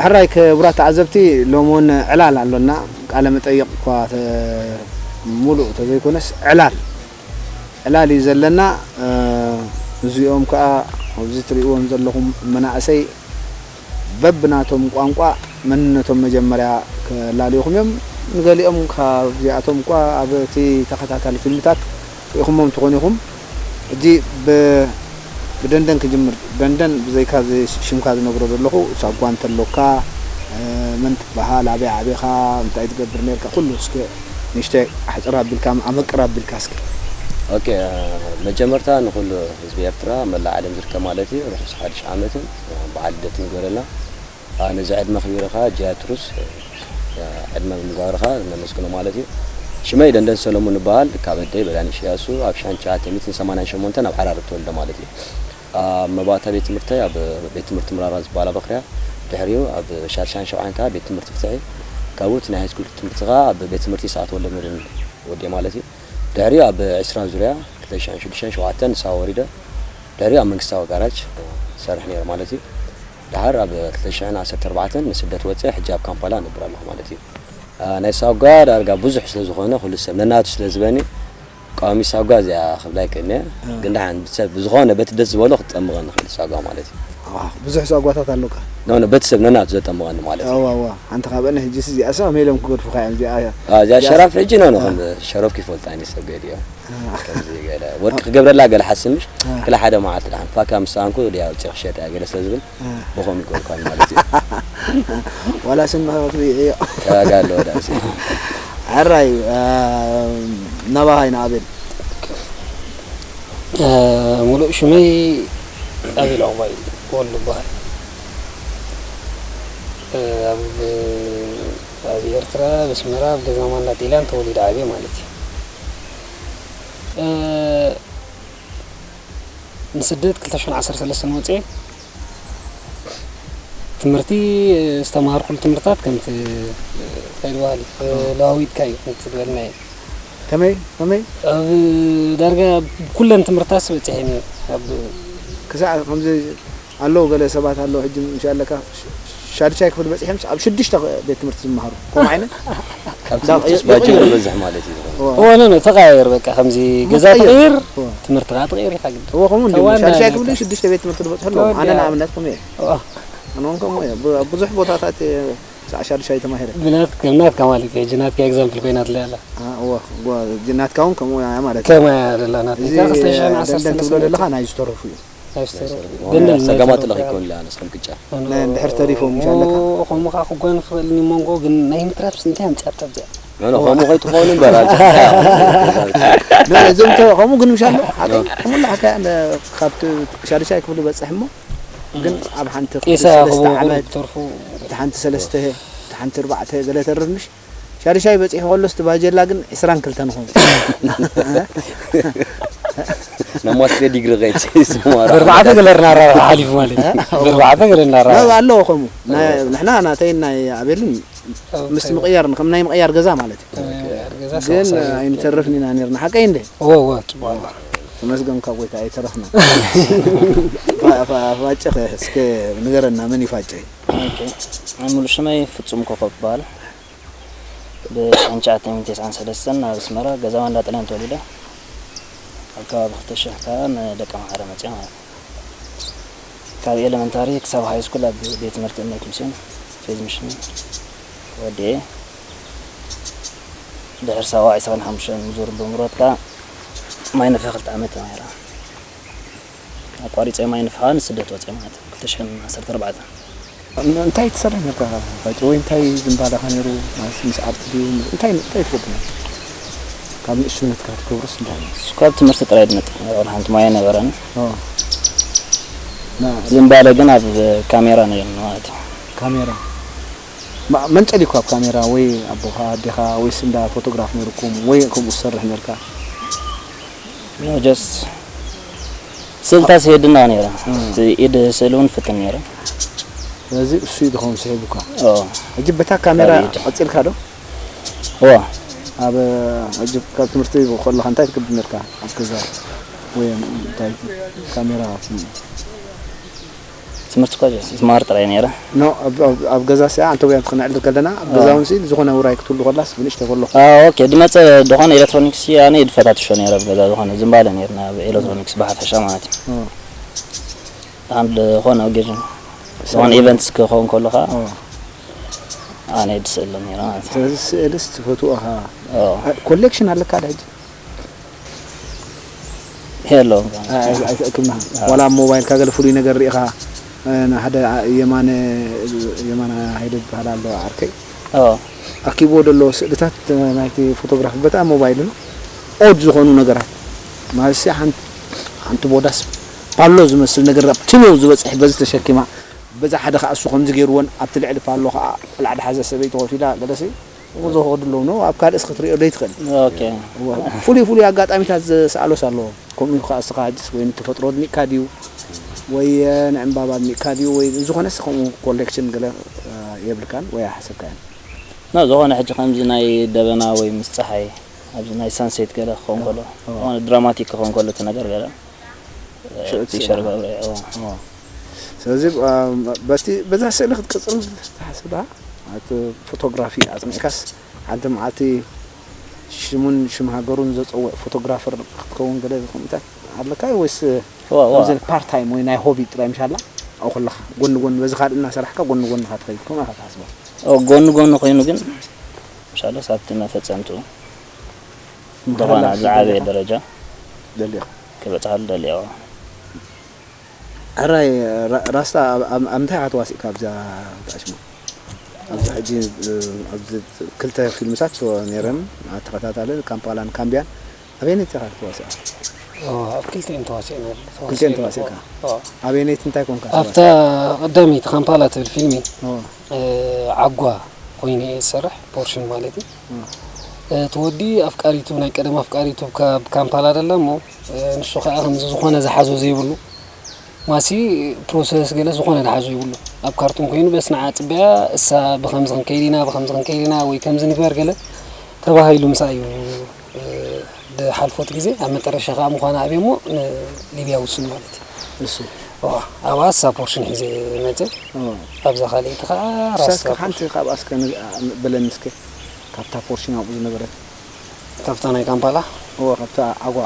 ሕራይ ክቡራት ተዓዘብቲ፣ ሎሚ እውን ዕላል ኣሎና። ቃለ መጠይቕ እኳ ተ-፣ ሙሉእ ተዘይኮነስ ዕላል፣ ዕላል እዩ ዘለና። እዚኦም ከኣ ኣብዚ ትርእይዎም ዘለኹም መናእሰይ በብናቶም ቋንቋ መንነቶም መጀመርያ ከላልዩኹም እዮም። ንገሊኦም ካብዚኣቶም እኳ ኣብ እቲ ተኸታታሊ ፊልምታት ርኢኹሞም ትኾኑ ኢኹም። ሕጂ ብ-፣ ብደንደን ክጅምር። ደንደን ብዘይካ እዚ ሽምካ ዝነግሮ ዘለኹ፣ ሳጓ እንተሎካ፣ እ፣ መን ትበሃል፣ ኣበይ ዓቢኻ፣ እንታይ ትገብር ነርካ፣ ኩሉ እስከ ንእሽተይ ኣሕጽር ኣቢልካ፣ ኣመቅር ኣቢልካ እስከ። ኦኬ፣ እ፣ መጀመርታ ንኹሉ ህዝቢ ኤርትራ፣ መላእ ዓለም ዝርከብ ማለት እዩ፣ ርሑስ ሓድሽ ዓመትን፣ እ፣ በዓል ልደትን ይግበረልና። አ፣ ነዚ ዕድመ ኣኽቢርኻ ጃትሩስ፣ አ፣ ዕድመ ብምግባርኻ ነመስግኖ ማለት እዩ። ሽመይ ደንደን ሰለሙን እበሃል። ካብ ኣደይ በዳኒ ሽያሱ ኣብ ሺሕ ትሽዓተ ሚእትን ሰማንያን ሸሞንተን ኣብ ሓራር ተወልደ ማለት እዩ። አ፣ መባእታ ቤት ትምህርተይ ኣብ ቤት ትምህርቲ ምራራ ዝበሃል ኣበኽርያ፣ ድሕሪኡ ኣብ ሻድሻን ሸውዓን ከኣ ቤት ትምህርቲ ፍትሒ፣ ካብኡ እቲ ናይ ሃይስኩል ትምህርቲ ከኣ ኣብ ቤት ትምህርቲ ሰዓት ወልደመድህን ወዲኤ ማለት እዩ። ድሕሪኡ ኣብ ዕስራ ዙርያ ክልተ ሽሕን ሽዱሽተን ሸውዓተን ንሳዋ ወሪደ። ድሕሪኡ ኣብ መንግስታዊ ጋራጅ ሰርሕ ነይረ ማለት እዩ። ደሓር ኣብ ክልተ ሽሕን ዓሰርተ ኣርባዕተን ንስደት ወፂአ፣ ሕጂ ኣብ ካምፓላ እነብር ኣለኹ ማለት እዩ። አ፣ ናይ ሳጓ ዳርጋ ብዙሕ ስለ ዝኾነ፣ ኩሉ ሰብ ነናቱ ስለ ዝበኒ፣ ቀዋሚ ሳጓ እዚኣ ክብላ ኣይክእልን እየ። እ። ግን ደሓን ሰብ ብዝኾነ በቲ ደስ ዝበሎ ክትጠምቐ ንኽእል ሳጓ ማለት እዩ። ዋ፣ ብዙሕ ሳጓታት ኣሎካ? ኖ፣ ኖ፣ በቲ ሰብ ነናቱ ዘጠምቐኒ ማለት እዩ። እዋ፣ እዋ። ሓንቲ ካብአን ሕጂስ እዚኣስ ከመይ ኢሎም ክገድፉኻ እዮም? እዚኣ፣ አ፣ እዚኣ እዚኣ ሸራፍ ሕጂ ኖ፣ ኖ፣ እ። ከም ሸረፍ ክፈልጣ እየ ሰብ ገዲዮ። እ። ከምዚ ገለ ወርቂ ክገብረላ ገለ ሓስምሽ፣ እ። ክላ ሓደ መዓልቲ ደሓን ፋካ ምስ ሰኣንኩ ድያ ውፅእ ክሸጣ እያ ገለ ስለ ዝብል፣ እ። ብኸም ይጎርኳን ማለት እዩ። ዋላ ስንመ ክትብይዕዮ። ተጋሎ ወዳእሲ። ሕራይ፣ እ፣ ናባኻ ኢና ኣቤል። እ፣ ሙሉእ ሽመይ ኣቤል ዑቕባይ ወልዱ ይበሃል። እ፣ ኣብ፣ ኣብ ኤርትራ፣ ኣብ ኣስመራ፣ ኣብ ገዛ ማንዳ ጢልያን ተወሊደ ዓብየ ማለት እዩ። እ፣ ንስደት ክልተ ሽሕን ዓሰርተ ሰለስተን ወፅየ። ትምህርቲ ዝተምሃርኩሉ ትምህርትታት ከምቲ፣ እንታይ ዝበሃል፣ ለዋዊጥካ እዩ ከምቲ ዝበልናዮ። ከመይ? ከመይ? ኣብ ዳርጋ ኩለን ትምህርትታትስ በፂሐን እየ። ኣብ ክሳዕ ከምዚ ኣለዉ ገለ ሰባት ኣለዉ፣ ሕጂ ምሽ ኣለካ፣ ሽ-፣ ሻድሻይ ክፍሊ በፂሐምስ ኣብ ሽዱሽተ ቤት ትምህርቲ ዝመሃሩ። ከምኡ ዓይነት? ካብ ትምህርትስ ባጀት ይቕይሩ። ዝበዝሕ ማለት እዩ ዝኾነ። እዎ። እዎ፣ ኖ፣ ኖ፣ ተቐያየር በቃ፣ ከምዚ ገዛ ምትቕይር። ትቕይር፣ እዎ። ትምህርቲ ከኣ ትቕይር ኢኻ ግድን። እዎ፣ ከምኡ እንድዩ። ተዋና ሻድሻይ ኢኻ። ክፍሊ ሽዱሽተ ቤት ትምህርቲ ዝበፅሑ ኣለዉ። ተዋና። ኣነ ንኣብነት ከምኡ እየ። እዎ። ኣነ እውን ከምኡ እየ። ብ-፣ ኣብ ብዙሕ ቦታታት እየ ክሳዕ ሻድሻይ ተማሂረ። ብናት-፣ ከም ናትካ ማለት እዩ። ሕጂ ናትካ ኤግዛምፕል ኮይና ትለያ ኣላ። አ፣ እዎ፣ እዎ፣ ናትካ እውን ከምኡ እያ ማለት እዩ። ከምኡ እያ ዘላ ናትካ። እዚ ክልተ ሽሕን ዓሰርተ ሰለስተ ደንደን ትብሎ ዘለኻ ናይ ዝተረፉ እዩ። ናይ ዝተረፉ። ናይ ዝተረፉ። ደንደን ናይ ጸገማት ዝተረፉ። ለኺ ይኮን ኢላ ንስኹም ቅጫ። ናይ እንድሕር ተሪፎም ምሽ ኣለካ? ኦ፣ ከምኡ ከኣ ክጓን ክኽእል እሞ፣ ግን ናይ ምትራፍስ እንታይ ኣምጽኣካ ኣብዚኣ? ኖ፣ ኖ፣ ከምኡ ከይትኾኑ እምበር፣ ኣብ ኖ፣ እዞም ተ-፣ ከምኡ ግን ምሽ ኣሎ? ሓቀይ? ኖ። ከምኡ ለሓካ ን-፣ ካብቲ ሻድሻይ ክፍሊ በጽሕ እሞ፣ ግን ኣብ ሓንቲ ቂሳ ሰለስተ ክቡር ዓመት፣ ተርፉ። እቲ ሓንቲ ሰለስተ፣ እቲ ሓንቲ ኣርባዕተ ገለ ተርፍ ምሽ? ሻድሻይ በጺሑ ከሎስ እቲ ባጀላ ግን ዕስራን ክልተን ኾኑ። ናብ ማስትሬት ዲግሪ ከይድ ዝማራ። ብኣርባዕተ ገለ እናራባሕ ሓሊፉ ማለት እዩ። እ? ብኣርባዕተ ገለ እናራባሕ። ናብ ኣለዎ ከምኡ። ናይ፣ ንሕና ናተይን ናይ ኣቤልን ምስ ምቕያር፣ ከም ናይ ምቕያር ገዛ ማለት እዩ። ከም ናይ ምቕያር ገዛ ግን ሰዋሳዊ። ኣይንተርፍን ኢና ነርና። ሓቀይ እንደ? እወ፣ እወ፣ ጽቡቕ ኣላ። ተመስገን ካብ ጎይታ ኣይተረፍና። ፋ-፣ ፋ-፣ ፋጨ ኸ እስከ ንገረና፣ መን እዩ ፋጨ? ኦኬ። ኣነ ሙሉ ሽመይ ፍጹም ኮኾብ ይበሃል። ብሽሕን ትሽዓተ ሚእትን ተስዓን ሰለስተን ኣብ ኣስመራ ገዛ ማንዳ ጥልያን ተወሊደ። ኣብ ከባቢ ክልተ ሽሕ ከኣ ንደቀምሓረ መጽየ ማለት እዩ። ካብ ኤለመንታሪ ክሳብ ሃይ ስኩል ኣብ ቤት ትምህርቲ እምነት ሚስዮን ፌዝ ሚሽን ወዲኤ። ድሕሪ ሳዋ ዕስራን ሓሙሽተን ዙር ብምሮጥ ከኣ ማይ ነፈ ክልተ ዓመት ተማሂረ። ኣቋሪጸ ማይ ንፍሓ ንስደት ወጺአ ማለት እዩ። ክልተ ሽሕን ዓሰርተ ኣርባዕተን። ን-፣ እንታይ ትሰርሕ ነርካ ፋጨ? ወይ እንታይ ዝንባለኻ ነይሩ? ማለት ምስ ኣርት ድዩ? እንታይ፣ እንታይ ትፈቱ ነርካ? ካብ ንእሽነትካ ትገብሮስ እንታይ ነይሩ? ካብ ትምህርቲ ጥራይ ዝነጥፍ ነይሩ። ወላ ሓንቲ ሞያ ኣይነበረን። ኦ። ና- ዝንባለ ግን ኣብ ካሜራ ነይሩ ማለት እዩ። ካሜራ? ማ-፣ መን ጸሊእኩ ኣብ ካሜራ? ወይ ኣቦኻ፣ ኣዴኻ፣ ወይስ እንዳ ፎቶግራፍ ነይርኩም? ወይ ከምኡ ትሰርሕ ነርካ? ኖ፣ ጀስት ስእልታት ይሄድና ነይረ። እም። እቲ ኢድ ስእሊ እውን ፍትን ነይረ። ስለዚ እሱ እዩ ዝኸውን ስሒቡካ። ኦ። ሕጂ በታ ካሜራ ካብ ኢድ። ቀጺልካ ዶ? እዋ። ኣብ፣ ሕጂ ካብ ትምህርቲ ከለኻ እንታይ ትገብር ነርካ? ኣብ ገዛ ወይ እንታይ ካሜራ? ትምህርቲ እኳ ዘይትማር ጥራይ ነይረ። ኖ፣ ኣብ፣ ኣብ፣ ኣብ ገዛ ሲኣ ኣንቶብያን ክንዕልል ከለና፣ ኣብ ገዛ እውን ሲ ዝኾነ ውራይ ክትህሉ ከላስ ብንእሽተይ ከለኹ። ኦኬ፣ ድመጸ ዝኾነ ኤሌክትሮኒክስ ኣነ ይድፈታትሾ ነይረ። ኣብ ገዛ ዝኾነ ዝምባለ ነይርና፣ ኣብ ኤሌክትሮኒክስ ብሓፈሻ ማለት እዩ። ኦ። ኣንድ ዝኾነ ኦኬዥን፣ ዝኾነ ኢቨንትስ ክኸውን ከሎ ኸዓ፣ ኦ። ኣነ ይድስእሎ ነይረ ማለት እዩ። ስለዚ ስእልስ ትፈትዎ ኢኻ? ኦ። ኮሌክሽን ኣለካ ዶ ሕጂ? የለውም። ኣይ-፣ ኣይ-፣ ኣይተእክብናን። ኣዎ። ዋላ ኣብ ሞባይልካ ገለ ፍሉይ ነገር ርኢኻ፣ እ፣ ንሓደ ኣ-፣ የማነ፣ የማነ ሃይለ ዝበሃል ኣሎ ዓርከይ። ኣዎ። ኣኪብዎ ዘሎ ስእልታት ናይቲ ፎቶግራፍ በታ ሞባይል ነው። ኦድ ዝኾኑ ነገራት። ማለት ሲ ሓንቲ፣ ሓንቲ ቦዳስ ፓሎ ዝመስል ነገር ኣብ ትሜው ዝበጽሕ በዚ ተሸኪማ፣ በዛ ሓደ ከኣ እሱ ከምዚ ገይርዎን ኣብቲ ልዕሊ ፓሎ ከኣ ቆልዓ ድሓዘ ሰበይቲ ኮፍ ኢላ ገለሲ እሞ ዝኸዱ ኣለዉ ነው። ኣብ ካልእስ ክትሪኦ ዶ ይትኽእል? ኦኬ። እወ። ፍሉይ ፍሉይ ኣጋጣሚታት ዘስኣሎስ ኣለዎ። ከምኡ ኢሉ ከኣ እስኻ ሕጅስ ወይ ንተፈጥሮ ኣድኒቕካ ድዩ? ወይ፣ እ፣ ንዕምባባ ኣድኒቕካ ድዩ? ወይ ዝኾነስ ከምኡ ኮሌክሽን ገለ፣ እ፣ የብልካን ወይ ኣይሓሰብካዮን? ኖ፣ ዝኾነ ሕጂ ከምዚ ናይ ደበና ወይ ምስ ጸሓይ ኣብዚ ናይ ሳንሴት ገለ ክኸውን ከሎ፣ ኣዎ። ዝኾነ ድራማቲክ ክኸውን ከሎ እቲ ነገር ገለ፣ እ፣ ሽዑ ፒክቸር ትስእላ። ገብረ፣ ኣዎ። ኣዎ። ስለዚ፣ እ፣ በቲ፣ በዛ ስእሊ ክትቅጽል ምስ ትሓስብ ደኣ፣ እቲ ፎቶግራፊ ኣጽኒዕካስ ሓንቲ መዓልቲ ሽሙን ሽም ሃገሩን ዘጸውዕ ፎቶግራፈር ክትከውን ገለ ከምኡታት ኣለካ ወይስ እዋ፣ እዋ። ከምዚ ፓርት ታይም ወይ ናይ ሆቢ ጥራይ ምሽ ኣላ? ኣብኡ ከለኻ ጎኒ ጎኒ በዚ ካልእ እናሰራሕካ ጎኒ ጎኒ ኢኻ ትኸይድ፣ ከምኡ ኢኻ ትሓስባ? ኦ፣ ጎኒ ጎኒ ኮይኑ ግን፣ ምሻሎ ሳብቲ መፈጸምትኡ ንባዕላ ዝኾነ ኣብ ዝዓበየ ደለኻ? ደረጃ ደሊኻ? ክበጽሓሉ ደልየ፣ እዋ። ሕራይ፣ ራ-፣ ራስታ ኣብ፣ ኣብ፣ ኣብ እንታይ ኢኻ ተዋሲእካ ኣብዛ ጋሽሞ? ኣብዚ ሕጂ፣ እ፣ ኣብዚ ክልተ ፊልምታት ተወ-፣ ነይረን፣ ተኸታታሊ፣ ካምፓላን ካምቢያን። ኣበየነይቲ ኢኻ ተዋሲኣ? ኦ፣ ኣብ ክልቲኤን ተዋሲእና። ክልቲኤን ተዋሲእካ? ኦ። ኣበየነይቲ እንታይ ኮንካ ኣብታ ተዋሲኣ? ቀዳመይቲ ካምፓላ ትብል ፊልሚ፣ ኦ። እ፣ ዓጓ ኮይኑ እየ ዝሰርሕ፣ ፖርሽን ማለት እዩ። ኦ። እ፣ እቲ ወዲ ኣፍቃሪቱ፣ ናይ ቀደም ኣፍቃሪቱ ካብ ካምፓላ ደላ እሞ፣ እ፣ ንሱ ኸዓ ከምዚ ዝኾነ ዝሓዞ ዘይብሉ፣ ማሲ ፕሮሰስ ገለ ዝኾነ ዝሓዞ ይብሉ። ኣብ ካርቱን ኮይኑ በስንዓ ጽበያ፣ እሳ ብኸምዚ ክንከይድ ኢና፣ ብኸምዚ ክንከይድ ኢና፣ ወይ ከምዚ ንግበር ገለ ተባሂሉ ምሳእ እዩ፣ እ፣ ድሓልፎ እቲ ግዜ። ኣብ መጠረሻ ከኣ ምዃና ኣብዮ እሞ ንሊብያ ውስን ማለት እዩ። እሱ። እዋ፣ ኣብኣ እሳ ፖርሽን ሒዘ መጸ። እዋ። ኣብዛ ካልኣይቲ ከኣ እሳ ራስታ እስከ ሓንቲ ፖርሽን። ካብኣ እስከ ን-፣ በለኒ እስከ፣ ካብታ ፖርሽን ኣብኡ ዝነበረት። ካብታ ናይ ካምፓላ? እዋ፣ ካብታ ዓጓ።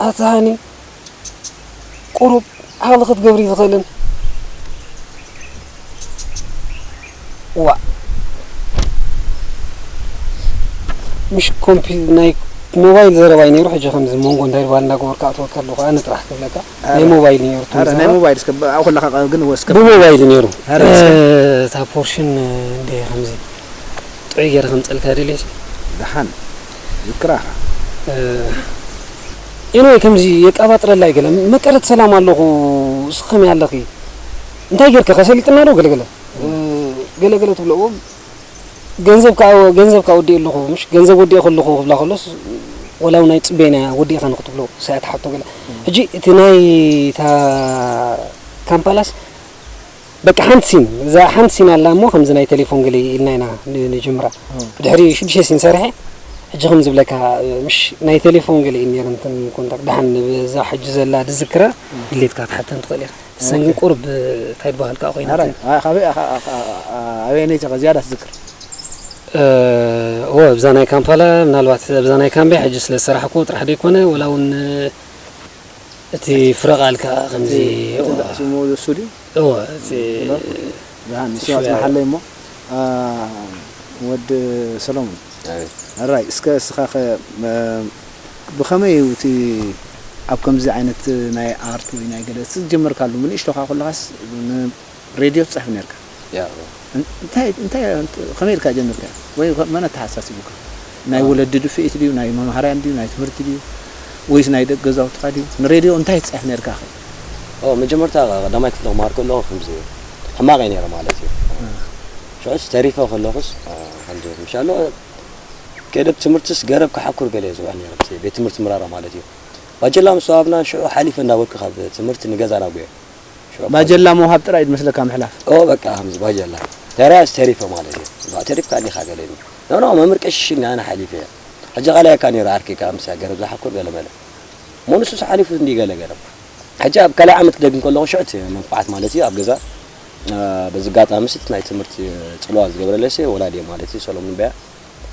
ኣታ ሃኒ፣ ቁሩብ ዓቕሊ ክትገብሪ ትኽእልን? ዋእ። ምሽ ኮምፒ-፣ ናይ ሞባይል ዘረባ እዩ ነይሩ። ሕጂ ከምዚ መንጎ እንታይ ድባል እንዳገበርካ ኣትወካ ኣለኹ። ኣነ ጥራሕ ክብለካ። ኣረ። ናይ ሞባይል እዩ ነይሩ። ኣረ፣ ናይ ሞባይል እስከ ብ-፣ ኣብኡ ከለኻ ግን ወስከ ብሞባይል እዩ ነይሩ። ኣረ፣ እስከ። እ፣ እታ ፖርሽን፣ እ፣ እንደ ከምዚ ጥዑይ ገይረ ከምጸልካ ደልየ። ደሓን። ዝክራኻ። እ፣ ኤንወይ ከምዚ የቃባጥረላ ይገለ። መቀረት ሰላም ኣለኹ፣ እስኺ ከመይ ኣለኺ? እንታይ ጌርካ? ከሰሊጥና ዶ ገለገለ? እ፣ ገለገለ ትብለዎ። ገንዘብ ከኣ፣ ገንዘብ ከኣ ወዲኤ ኣለኹ፣ ምሽ? ገንዘብ ወዲኤ ከለኹ ክብላ ከሎስ፣ ወላ እውን ኣይጽበየናያ፣ ወዲእኻ ንኽትብሎ፣ ሳያ ትሓቶ ገለ። ሕጂ እቲ ናይ እታ ካምፓላስ፣ በቃ ሓንቲ ሲን፣ እዛ ሓንቲ ሲን ኣላ እሞ፣ ከምዚ ናይ ቴሌፎን ገለ ኢልና ኢና ን-፣ ንጅምራ። ብድሕሪ ሽዱሽተ ሲን ሰሪሐ፣ ሕጂ ከም ዝብለካ፣ ምሽ? ናይ ቴሌፎን ገለ እዩ ነይረን፣ እንትን ኮንታክት። ደሓን፣ እዛ ሕጂ ዘላ ድዝክራ፣ ድሌትካ ትሓተን ትኽእል ኢኻ። ሰንጊ ኦኬ። ቁርብ እንታይ ዝበሃል ከዓ ኮይና ኣራይ፣ ትን-፣ ኣ-፣ ካበይ፣ ኣ-፣ ኣ-፣ ኣ-፣ ኣ-፣ ኣበየነይቲ ኢኻ ዝያዳ ትዝክር? እ፣ እወ፣ ኣብዛ ናይ ካምፓላ፣ ምናልባት ኣብዛ ናይ ካምቤ ሕጂ ስለ ዝሰራሕኩ ጥራሕ ደይኮነ፣ ወላ እውን እቲ ፍረ ቃል ከዓ ከምዚ፣ እቲ፣ እቲ እወ። ስሙ እሱ ድዩ? እወ፣ እቲ ብርሃን፣ ንሱ ሽወያ። ኣጽንሓለይ እሞ፣ ኣ፣ ወዲ ሰሎሞን። ኣቤት። ኣራይ፣ እስከ እስኻ ኸ፣ እ፣ ብኸመይ እዩ እቲ ኣብ ከምዚ ዓይነት ናይ ኣርት ወይ ናይ ገለ ዝጀመርካሉ? ብንእሽቶኻ ከለኻስ ን-፣ ሬድዮ ትጽሕፍ ነርካ? ያ፣ እወ። እን-፣ እንታይ፣ እንታይ፣ ከመይ ኢልካ ጀመርካ? ወይ ከ-፣ መን ኣተሓሳሲቡካ? ናይ አ። ወለዲ ድፍኢት ድዩ? ናይ መምሃርያን ድዩ? ናይ ትምህርቲ ድዩ? ወይስ ናይ ደቂ ገዛውትኻ ድዩ? ንሬድዮ እንታይ ትጽሕፍ ነርካ ኸ? ኦ፣ መጀመርታ ቀዳማይ ክፍሊ ክመሃር ከለኹ ከምዚ ሕማቕ እየ ነይረ ማለት እዩ። እ። ሽዑስ ተሪፈ ከለኹስ፣ እ፣ ከምዚ ምሻሎ ከይደ ኣብ ትምህርትስ ገረብ ክሓኩር ገለ እየ ዝውዕል ነይረ፣ ምስ ቤት ትምህርቲ ምራራ ማለት እዩ። ባጀላ ምስ ወሃብና ሽዑ ሓሊፈ እንዳበልኩ ካብ ትምህርቲ ንገዛ ናጉየ። ሽዑ ባጀላ ምውሃብ ጥራይ እዩ ዝመስለካ ምሕላፍ? ኦ፣ በቃ ከምዚ ባጀላ። ተራያስ ተሪፈ ማለት እዩ። በቃ ተሪፍካ ዲኻ ገለ ኢሉ። ኖ፣ ኖ፣ መምህር ቀሺሽ ኢልና ኣነ ሓሊፈ እየ። ሕጂ ካልኣይ እካ ነይሩ ዓርከይ ከኣ ምሳይ ገረብ ዝሓኩር ገለ መለ። ሞንሱስ ሓሊፉ እንዲ ገለ ገለ። ሕጂ ኣብ ካልኣይ ዓመት ክደግም ከለኹ ሽዑ እቲ መንፍዓት ማለት እዩ ኣብ ገዛ፣ እ፣ በዚ ኣጋጣሚ ስቲ ናይ ትምህርቲ ጽልዋ ዝገበረለይ ሲ ወላዲ ማለት እዩ፣ ሰሎሙን በያ።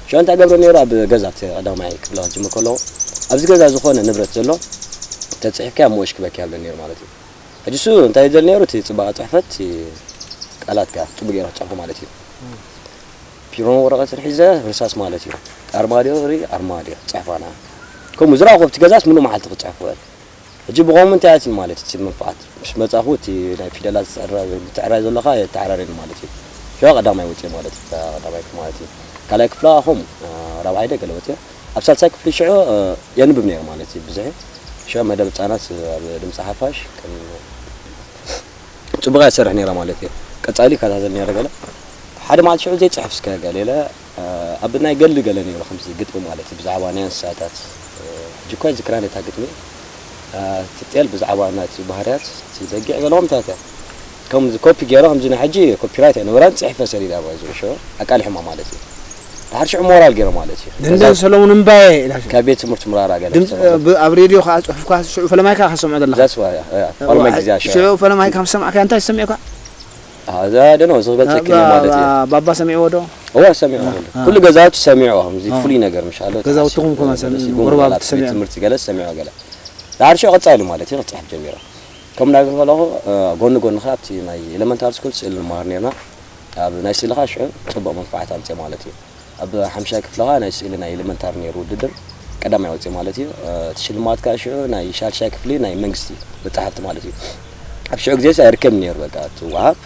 ሽዑ እንታይ ገብረ ነይሩ፣ ኣብ ገዛ እቲ ቀዳማይ ክፍሊ ክጅምር ከለኹ፣ ኣብዚ ገዛ ዝኾነ ንብረት ዘሎ ተጽሒፍካ ኣብ መወሽ ክበኪ ይብለ ነይሩ ማለት እዩ። ሕጂ እሱ እንታይ ይደል ነይሩ፣ እቲ ጽባቐ ጽሕፈት፣ እቲ ቃላትካ ጽቡቕ ገይሩ ክጽሕፎ ማለት እዩ። ፒሮን ወረቐትን ሒዘ ርሳስ ማለት እዩ። ኣርማድዮ ሪ ኣርማድዮ ጽሕፋና። ከምኡ ዝረኣኹ ኣብቲ ገዛስ ምሉእ መዓልቲ ክጽሕፍ ውዕል። ሕጂ ብኸምኡ እንታይ ኣትን ማለት እቲ መንፍዓት። ምስ መጻኹ እቲ ናይ ፊደላት ዝትዕራ-፣ ዝትዕራይ ዘለኻ የተዓራርየኒ ማለት እዩ። ሽዑ ቀዳማይ ወጽኤ ማለት እዩ። እታ ቀዳማይ ክፍሊ ማለት እዩ። ካልኣይ ክፍሊ ከምኡ፣ እ፣ ራብዓይ ደ ገለ ወጽኤ። ኣብ ሳልሳይ ክፍሊ ሽዑ፣ እ፣ የንብብ ነይረ ማለት እዩ። ብዙሕ ሽዑ መደብ ህጻናት ኣብ ድምጺ ሓፋሽ ከም ጽቡቕ እያ ትሰርሕ ነይራ ማለት እዩ። ቀጻሊ ይከታተል ነይረ ገለ። ሓደ መዓልቲ ሽዑ ዘይጽሕፍ እስከ ገለ ኢለ፣ እ፣ ኣብ ናይ ገሊ ገለ ነይሩ ከምዚ ግጥሚ ማለት እዩ። ብዛዕባ ናይ እንስሳታት፣ እ፣ ሕጂ እኳ ይዝክራ ነታ ግጥሚ። እ፣ እቲ ጤል ብዛዕባ ናይቲ ባህርያት፣ እቲ በጊዕ ገለ ከምታት እያ። ከምዚ ኮፒ ገይረ ከምዚ ናይ ሕጂ ኮፒራይት ኣይነበራን፣ ጽሒፈ ሰሊለ ኣብ ዝብሎ ሽዑ ኣቃሊሖማ ማለት እዩ። ድሓር ሽዑ ሞራል ገይረ ማለት እዩ። ከዛ ደንደን ሰለሙን እምባየ ኢላ ሽዑ። ካብ ቤት ትምህርቲ ምራራ ገለ ድምፂ፣ ሰማዕ። ብ-፣ ኣብ ሬድዮ ከዓ ፅሑፍካ ሽዑ ፈለማይካ ከሰምዖ ዘለካ። That's why፣ ያ፣ ያ። ፈለማይ ግዜ ሽዑ። ሽዑ ፈለማይካ ምስ ሰማዕካ እንታይ ዝሰሚዑካ? አ፣ እዛ ደኖ፣ እዚ ክበልፀኪ ኣብ፣ እየ ማለት እዩ። ኣብ፣ ባባ ሰሚዕዎ ዶ? እዋ፣ ሰሚዑ አ፣ ኩሉ። አ። ኩሉ ገዛውቲ ሰሚዑ፣ ከምዚ አ። ፍሉይ ነገር ምሽ ኣሎ፣ ገዛውትኹም ተሓሲቡ፣ ከማን ሰሚዑ፣ መሲቡ፣ ጎረባብቲ ወላ ቤት ሰሚዑ። ትምህርቲ ገለ ሰሚዑ ገለ። ድሓር ሽዑ ቀፃሊ ማለት እዩ፣ ክፅሕፍ ጀሚረ። ከም እንዳገርኩ ከለኹ፣ እ፣ ጎኒ ጎኒ ኸዓ ኣብቲ ናይ ኤሌመንታሪ ስኩል ስእሊ ንመሃር ነርና። ኣብ ናይ ስእሊ ኸዓ ሽዑ ጽቡቕ መንፍዓት ኣምጽኤ ማለት እዩ። ኣብ ሓምሻይ ክፍሊ ኸዓ ናይ ስእሊ ናይ ኤሌመንታሪ ነይሩ ውድድር፣ ቀዳማይ ወጽኤ ማለት እዩ። እ፣ እቲ ሽልማት ከኣ ሽዑ ናይ ሻድሻይ ክፍሊ ናይ መንግስቲ መጻሕፍቲ ማለት እዩ። ኣብ ሽዑ ግዜስ ኣይርከብን ነይሩ፣ በቃ እቲ ወሃብ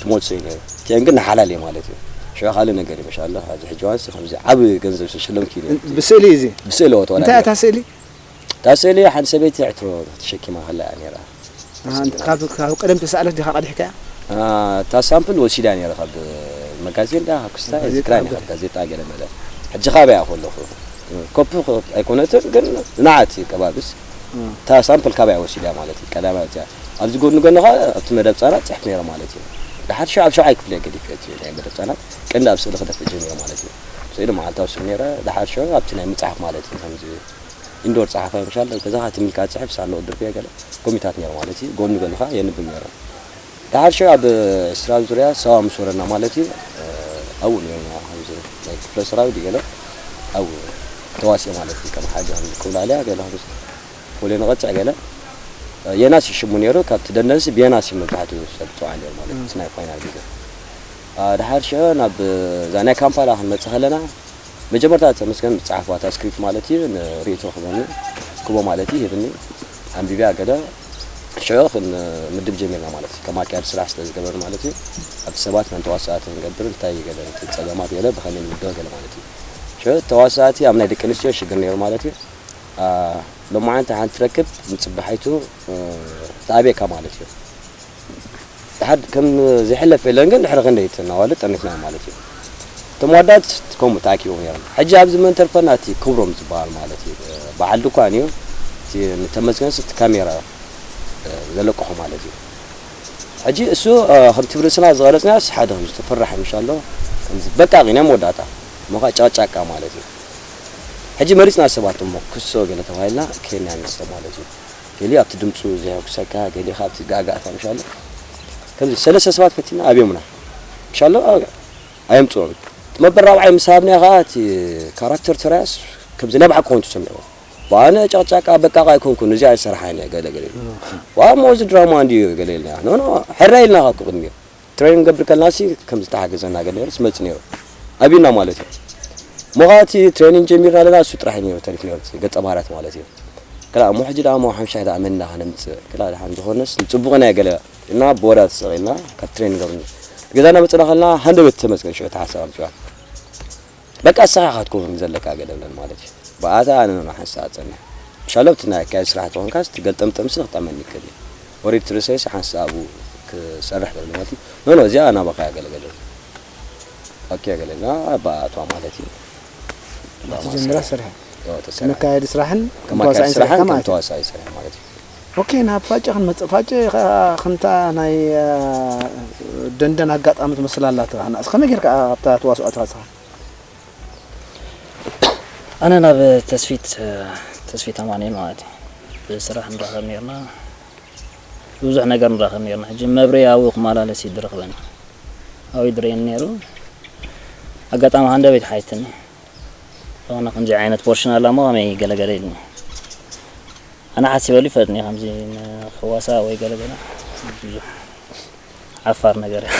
ትመልሶ እዩ ነይሩ። እቲአን ግን ንሓላል እየ ማለት እዩ። ሽዑ ካልእ ነገር እዩ፣ መሻላ፣ ኣብዚ ሕጂ እዋንስ ከምዚ ዓቢ ገንዘብ ዝተሸለምኩ እዩ ነይሩ። ብስእሊ እዩ እዚ? ብስእሊ እዎ፣ እንታይ እያ ተወዳዲረ። እታ ስእሊ? እታ ስእሊ ሓንቲ ሰበይቲ ዕትሮ ተሸኪማ ከላ እያ ነይራ። ኣሃ፣ እንተ-፣ ካብ፣ ካብ ቀደም ተሰኣለት ዲኻ ቀዲሕካያ? አ፣ እታ ሳምፕል ወሲዳ ነይረ ካብ መጋዚን ድያ፣ ካብ ክስታይ መጋዚን ዝክራ ካብ ነይረ፣ ካብ ጋዜጣ ገለ መለ። ሕጂ ካበይ እያ ከለኹ? ኮፒ ኮ-፣ ኣይኮነትን፣ ግን ንዓት ከባቢስ። እ። እታ ሳምፕል ካበይ እያ ወሲዳ ማለት እዩ፣ ቀዳማይ እቲኣ። ኣብዚ ጎኒ ጎኒ ኸዓ ኣብቲ መደብ ጻና ጽሕፍ ነይረ ማለት እዩ። ድሓር ሽዑ ኣብ ሸውዓይ ክፍሊ ገዲፈ እቲ ናይ መደብ ጻና ቀንዲ ኣብ ስእሊ ክደፍእ ጀሚረ ማለት እዩ። ስእሊ መዓልታዊ ስም ነይረ፣ ድሓር ሽዑ ኣብቲ ናይ ምጽሓፍ ማለት እዩ፣ ከምዚ ኢንዶር ጸሓፋይ ምሻል፣ ገዛኻ ትም ኢልካ ትጽሕፍ፣ ሳንዱቕ ድርብየ ገለ ኮሚታት ነይሩ ማለት እዩ። ጎኒ ጎኒ ኸዓ የንብብ ነይረ። ድሓር ሽዑ ኣብ ስራብ ዙርያ ሰባ ምስ ወረድና ማለት እዩ፣ እ፣ ኣብኡ ነይርና፣ ከምዚ ናይ ክፍለ ሰራዊት ገለ ኣብኡ ተዋሲኦ ማለት እዩ። ከም ሓደ ከም ኮብላልያ ገለ፣ ከም ፖልዮ ንቐጽዕ ገለ፣ እ፣ የናሲ ሽሙ ነይሩ። ካብቲ ደንደንሲ ብየናሲ መብዛሕትኡ ሰብ ዝጽዋዕ ነይሩ ማለት እዩ፣ እ። እቲ ናይ ፋይናል ግዜ። እ፣ ድሓር ሽዑ ናብ እዛ ናይ ካምፓላ ክንመጽእ ከለና፣ መጀመርታ ተመስገን ዝጸሓፍዋ እታ ስክሪፕት ማለት እዩ፣ ንርእይቶ ክበኒ፣ ክቦ ማለት እዩ፣ ሂብኒ፣ ኣንቢብያ ገለ፣ ሽዑ ክንምድብ ጀሚርና ማለት እዩ። ከም ኣካያዲ ስራሕ ስለ ዝገበሩ ማለት እዩ፣ ኣብቲ ሰባት መን ተዋሳእቲ ክንገብር፣ እንታይ ገለ፣ እቲ ጸገማት ገለ፣ ብኸመይ ንምድቦ ገለ ማለት እዩ። ሽዑ ተዋሳእቲ ኣብ ናይ ደቂ ኣንስትዮ ሽግር ነይሩ ማለት እዩ። አ፣ ሎማዓንቲ ሓንቲ ትረክብ፣ ንጽባሒቱ፣ እ፣ ተኣብየካ ማለት እዩ። ድሓር ከም ዘይሕለፍ የለን፣ ግን ድሕሪ ክንደይ ትናዋሉ ጠኒፍና ማለት እዩ። እቶም ዋዳት ከምኡ ተኣኪቦም ነይሮም። ሕጂ ኣብዚ መን ተርፈና? እቲ ክብሮም ዝበሃል ማለት እዩ። በዓል ድኳን እዩ። እቲ ንተመስገንስ እቲ ካሜራ፣ እ፣ ዘለቅሖ ማለት እዩ። ሕጂ እሱ፣ እ፣ ከምቲ ብርእስና ዝቐረጽናስ ሓደ ከም ዝተፈራሐ ምሽ ኣሎ። ከምዚ በቃ ቂና መወዳእታ። እሞ ኸዓ ጨቕጫቃ ማለት እዩ። ሕጂ መሪጽና ሰባት እሞ ክሶ ገለ ተባሂልና ኬንያ ንስተ ማለት እዩ። ገሊ ኣብቲ ድምፁ ዘየኩሰካ፣ ገሊ ካብቲ ጋጋታ ምሻሎ። ከምዚ ሰለስተ ሰባት ፈቲና ኣብዮምና። ምሻሎ፣ ኣ-፣ ኣየምፅኦን። እቲ መበል ራብዓይ ምስ ሃብና ኸዓ እቲ ካራክተር ተራያስ ከምዚ ናይ ብሓቂ ኮይኑ ተሰሚዕዎ። ብኣነ ጨቕጫቃ በቃ ኣይኮንኩን፣ እዚኣ ኣይሰርሓን እየ፣ ገለ ገለ። ዋሞ እዚ ድራማ እንድዩ ገለ ኢልና። ኖ፣ ኖ፣ ሕራይ ኢልና ኸዓ ቅድሚኡ። ትሬኒንግ ገብር ከለናሲ ከም ዝተሓገዘና ገለ ነይሩ፣ ዝመጽእ ነይሩ። ኣቢና ማለት እዩ። ሞኻቲ ትሬኒንግ ጀሚርና ኣለና፣ እሱ ጥራሕ ነይሩ፣ ተሪፍ ነይሩ፣ ገጸ ባህርያት ማለት እዩ። ክላ እሞ ሕጂ ደኣ እሞ ሓምሻይ ደኣ መን ኢና ከነምጽእ? ክላ ደሓን ዝኾነስ ንጽቡቕ ናይ ገለ እና ብወዳ ተሰቒልና ካብ ትሬኒንግ ገብር ገዛና መጽና ከለና ሃንደበት ተመስገን ሽዑ ተሓሳብ ኣምጽዋ። በቃ ንስኻ ኢኻ ክትከውን ዘለካ ገለ ብለን ማለት እዩ። ብኣታ ኣነ ንሓንሳእ ጸኒሐ። ምሻሎ ኣብቲ ናይ ኣካያዲ ስራሕ ተኾንካስ፣ እቲ ገልጠምጠምሲ ክጠመኒ ይክእል እዩ። ወሪድ ትርእሰይስ ሓንሳእ ኣብኡ ክሰርሕ በለኒ ማለት እዩ። ኖ፣ ኖ፣ እዚኣ ናባኻ እያ ገለ ገለ። ኦኬ፣ ገለ ኢልና ብኣትዋ ማለት እዩ። ናብቲ ጀሚራ ሰርሐ። ዮ፣ ተሰርሐ። መካየዲ ስራሕን ከም ከም መካየዲ ተዋሳኣይን ስራሕን ሰርሕካ ከም ማለት እዩ። ተዋሳኣይ ሰርሐ ማለት እዩ። ኦኬ፣ ናብ ፋጨ ክንመጽእ። ፋጨ ኸ-፣ ከምታ ናይ፣ አ፣ ደንደን ኣጋጣሚ ትመስል ኣላ ትብሃል። ንስኻ ከመይ ጌርካ ኣብታ ተዋስኦ ኣቲኻ ንስኻ? ኣነ ናብ ተስፊት፣ ተስፊት ኣማኑኤል ማለት እዩ። ብስራሕ ንራኸብ ነርና፣ ብዙሕ ነገር ንራኸብ ነርና። ሕጂ መብርሂ ኣብኡ ክመላለስ እዩ ዝረኽበኒ። ኣብኡ ይድረየኒ ነይሩ። ኣጋጣሚ ሃንደበት ሓይትኒ። ዝኾነ ከምዚ ዓይነት ፖርሽን ኣላ እሞ ከመይ ገለገለ ኢልኒ። ኣነ ሓሲበሉ ይፈልጥኒ ከምዚ ንክዋሳ ወይ ገለገለ ብዙሕ ዓፋር ነገር እያ።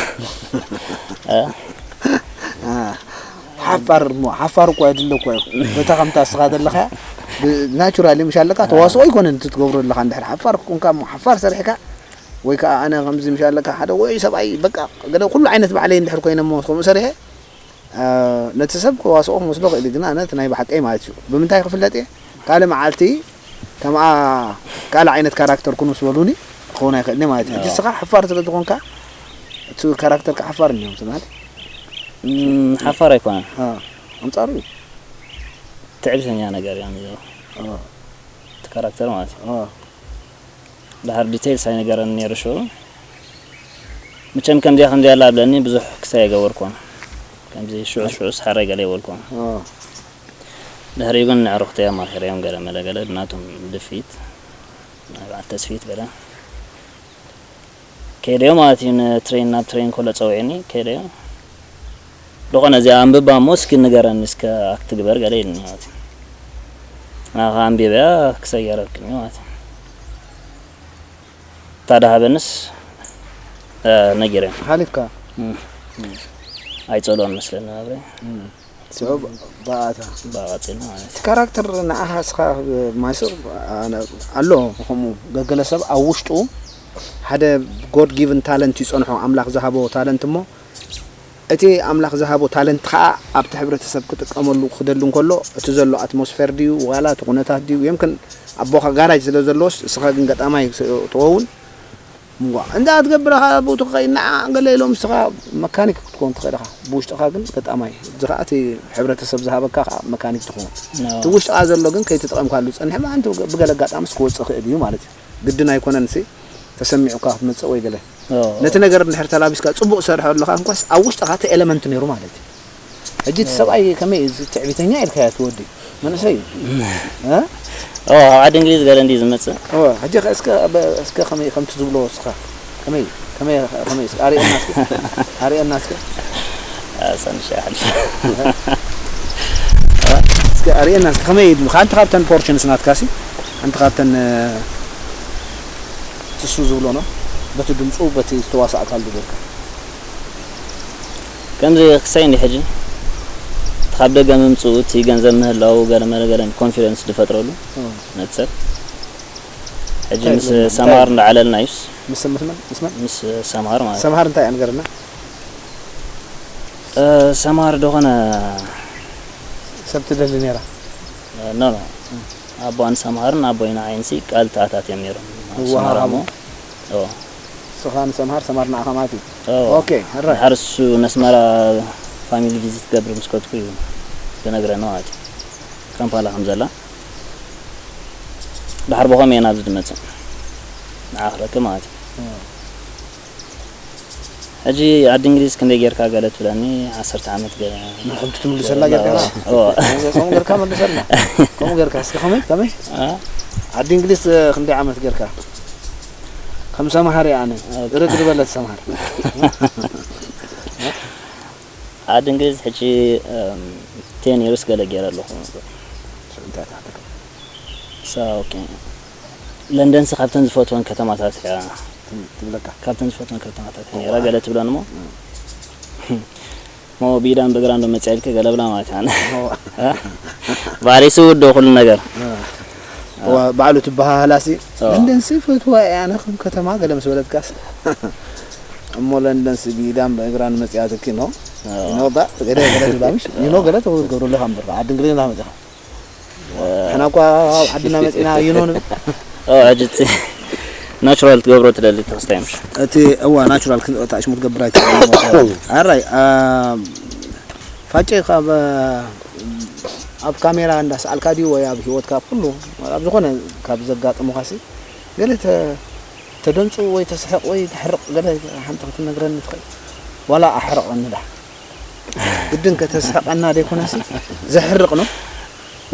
እ? ሓፋር እሞ ሓፋር እኮ የድለ እኮ እዩ። በታ ከምታ እስኻ ዘለኻ ናቹራሊ ምሽ ኣለካ ተዋስኦ ይኮነን እቲ ትገብሮ ኣለኻ። እንድሕር ሓፋር ኮንካ እሞ ሓፋር ሰሪሕካ ወይ ከዓ ኣነ ከምዚ ምሽ ኣለካ ሓደ ወይ ሰብኣይ በቃ ገለ ኩሉ ዓይነት ባዕለይ እንድሕር ኮይነ እሞ ከምኡ ሰሪሐ ነቲ ሰብ ክዋስኦ ክመስሎ ክእል እዩ፣ ግን ኣነ እቲ ናይ ብሓቀይ ማለት እዩ። ብምንታይ ክፍለጥ እየ? ካልእ መዓልቲ ከምኣ ካልእ ዓይነት ካራክተር ኩኑ ምስ በሉኒ ክኸውን ኣይክእልን እየ ማለት እዩ። ሕጂ ንስኻ ሓፋር ስለ ዝኾንካ እቲ ካራክተርካ ሓፋር እንዲዮም ትማል እም፣ ሓፋር ኣይኮነን። ኣንጻሩ እዩ። ትዕቢተኛ ነገር እዮም። አ፣ እቲ ካራክተር ማለት እዩ። አ፣ ድሓር ዲቴይልስ ኣይነገረኒ ነይሩ ሽዑ። መቸም ከምዚኣ ከምዚኣ ኣላ ብለኒ ብዙሕ ክሳይ ኣይገበርኩን። ከምዚ ሽዑ ሽዑ ስሓረ ገለ የበልኩን። አ፣ ድሕሪኡ ግን ንዕሩኽተይ ኣማኺረዮም ገለ መለ ገለ ብናቶም ድፍኢት ናይ በዓል ተስፊት ገለ ከይደዮ ማለት እዩ። ንትሬን ናብ ትሬን ከሎ ጸውዒኒ ከይደዮ ዝኾነ እዚኣ ኣንብባ እሞ እስኪ ንገረኒ እስከ ኣክት ግበር ገለ ኢልኒ ማለት እዩ። ኣኻ ኣንቢበያ ክሳይ ገረብክኒ ማለት እዩ። እታ ደሃበንስ ነጊረ ሓሊፍካ ኣይጸልኦን መስለኒ ናብረ ስዑብ ብኣታ ባቐጽልና ማለት እቲ ካራክተር ንዓኻ እስኻ ማይስር ኣነ ኣሎ ከምኡ ገገለ ሰብ ኣብ ውሽጡ ሓደ ጎድ ጊቭን ታለንት ይጸንሖ ኣምላኽ ዝሃቦ ታለንት እሞ እቲ ኣምላኽ ዝሃቦ ታለንት ከዓ ኣብቲ ሕብረተሰብ ክጥቀመሉ ክደሊ እንከሎ እቲ ዘሎ ኣትሞስፌር ድዩ ዋላ እቲ ኩነታት ድዩ የምክን ኣቦኻ ጋራጅ ስለ ዘለዎስ እስኻ ግን ገጣማይ ትኸውን እንጓ እንዳ ትገብር ኢኻ ብኡ ትኸይድ ንዓ ገለ ኢሎም ንስኻ መካኒክ ክትከውን ትኽእል ኢኻ ብውሽጥኻ ግን ገጣማይ እዚ ከዓ እቲ ሕብረተሰብ ዝሃበካ ከዓ መካኒክ ትኸውን እቲ ውሽጥኻ ዘሎ ግን ከይተጠቐምካሉ ዝፀንሐ ማዓንቲ ብገለ ኣጋጣሚስ ክወፅእ ይኽእል እዩ ማለት እዩ ግድን ኣይኮነን ሲ ተሰሚዑካ ክትመፅእ ወይ ገለ ነቲ ነገር እንድሕር ተላቢስካ ፅቡቕ ትሰርሖ ኣለኻ እንኳስ ኣብ ውሽጥኻ እቲ ኤለመንት ነይሩ ማለት እዩ ሕጂ እቲ ሰብኣይ ከመይ እዩ እዚ ትዕቢተኛ ኢልካዮ እቲ ወዲ መንእሰይ እዩ እ? ኦ ኣብ ዓዲ እንግሊዝ ገለ እንዲ ዝመፅእ እወ፣ ሕጂ ኸ እስከ በ- እስከ ከመይ ከምቲ ዝብሎ እስኻ ከመይ ከመይ ከመይ እስከ ኣርእየና እስኪ ኣርእየና እስከ ሰንሻ ይሓልፍ እስከ ኣርእየና እስከ ከመይ ይብል ሓንቲ ካብተን ፖርሽንስ ናትካሲ ሓንቲ ካብተን እ፣ ትሱ ዝብሎ ነው በቲ ድምፁ በቲ ዝተዋሳእካሉ ጌርካ ከምዚ ክሳይ እንዲ ሕጂ እቲ ካብ ደገ ምምፅኡ እቲ ገንዘብ ምህላው ገለ መለ ገለ ኮንፊደንስ ዝፈጥረሉ ነቲ ሰብ ሕጂ ምስ ሰምሃር እንዳዓለልና እዩስ ምስ ምስ መን ምስ መን ምስ ሰምሃር ማለት እዩ። ሰምሃር እንታይ እያ ንገርና እ፣ ሰምሃር ደኾነ ሰብ ትደሊ ነይራ ኖ ኖ ኣቦኣን ሰምሃርን ኣቦይና ዓይንሲ ቃል ተኣታትዮም ነይሮም ኣብ ሰመራ ይወሃሃቡ። እሞ ኦ፣ ንስኻ ንሰምሃር ሰምሃር ንዓኻ ማለት እዩ ኦ። ኦኬ ሕራይ ድሓር እሱ ነስመራ ፋሚሊ ቪዚት ገብር ምስ ከድኩ እዩ ዝነግረኒ ማለት እዩ ካምፓላ ከም ዘላ ድሓር ብኸም እየ ናብዚ ዝመፅእ ንዓ ክረክብ ማለት እዩ ሕጂ ዓዲ እንግሊዝ ክንደይ ጌርካ ገለ ትብለኒ ዓሰርተ ዓመት ገለ ንክምቲ ትምልሰላ ጌርካ ኦ፣ ከምኡ ጌርካ መልሰልና ከምኡ ጌርካ እስኪ ከመይ ከመይ አ? ዓዲ እንግሊዝ ክንደይ ዓመት ጌርካ ከም ሰምሃር እየ ኣነ ርግ ዝበለት ሰምሃር ዓዲ እንግሊዝ ሕጂ ቴን ይርስ ገለ ገይረ ኣለኹ እንታይ ታሕተካ ሳ ኦኬ ለንደንስ ካብተን ዝፈትወን ከተማታት እያ ትብለካ ካብተን ዝፈትወን ከተማታት እያ ነይራ ገለ ትብለንሞ ሞ ብኢዳን ብእግራን ዶ መፅያ ኢልከ ገለ ብላ ማለት እያ ባዕለይ ስውድ ዶ ኩሉ ነገር ባዕሉ ትበሃሃላሲ ለንደንሲ ፈትዋ እያ ኣነ ከም ከተማ ገለ ምስ በለትካስ እሞ ለንደንሲ ብኢዳን ብእግራን መፅያ ትኪ ኖ ይኖ ባ ገለ ገለ ትብላ ምሽ ይኖ ገለ ተገብረለካ እምበር ዓዲ እንግሊዝ እንዳመፅኻ ንሕና እኳ ኣብ ዓድና መፂና ይኖ ንብል ሕጂ ናቹራል ትገብሮ ትደሊ ተክስታይ ምሽ እቲ እዋ ናቹራል ክንወጣ ሽሙ ትገብር ኣይትኽእል ኣራይ ፋጨ ካብ ኣብ ካሜራ እንዳሰኣልካ ድዩ ወይ ኣብ ሂወትካ ኣብ ኩሉ ኣብ ዝኾነ ካብ ዘጋጥሙኻሲ ገለ ተ- ተደንፁ ወይ ተስሕቕ ወይ ተሕርቕ ገለ ሓንቲ ክትነግረኒ ትኽእል ዋላ ኣሕርቐኒ ዳ ግድን ከተስሕቐና ደይኮነሲ ዘሕርቕ ነው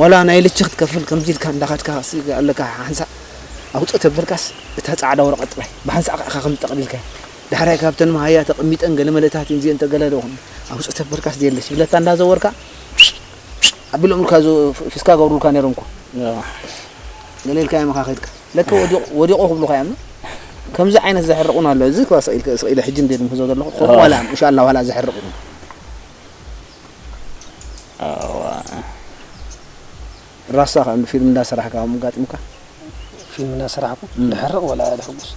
ዋላ ናይ ልቺ ክትከፍል ከምዚ ኢልካ እንዳኻድካ ሲ ኣለካ ሓንሳእ ኣውፅእ ተበልካስ እታ ፃዕዳ ወረቐት ጥራይ ብሓንሳእ ከዓ ከም ጠቕሊልካ፣ ዳሕራይ ካብተን መሃያ ተቐሚጠን ገለ መለታት እዚአን ተገለ ዶ ኹን ኣውፅእ ተበልካስ ድየለሽ ብለታ እንዳዘወርካ ኣቢሎምልካ፣ ፊስካ ገብሩልካ ነይሮም እኮ። ገለ ኢልካ እዮም ካኸድካ ለከ ወዲቑ ክብሉካ እዮም። ከምዚ ዓይነት ዘሕርቕ እውን ኣሎ። እዚ ክዋ ስቕ ኢለ ሕጂ እንደ ድምሕዞ ዘለኹ፣ ከምኡ ዋላ ኢንሻላህ ዋላ ዘሕርቕ እውን። ራሳ ከም ፊልም እንዳሰራሕካ ከምኡ ኣጋጢሙካ? ፊልም እናሰራሕኩ ድሕርቕ ወላ ድሕጉስ?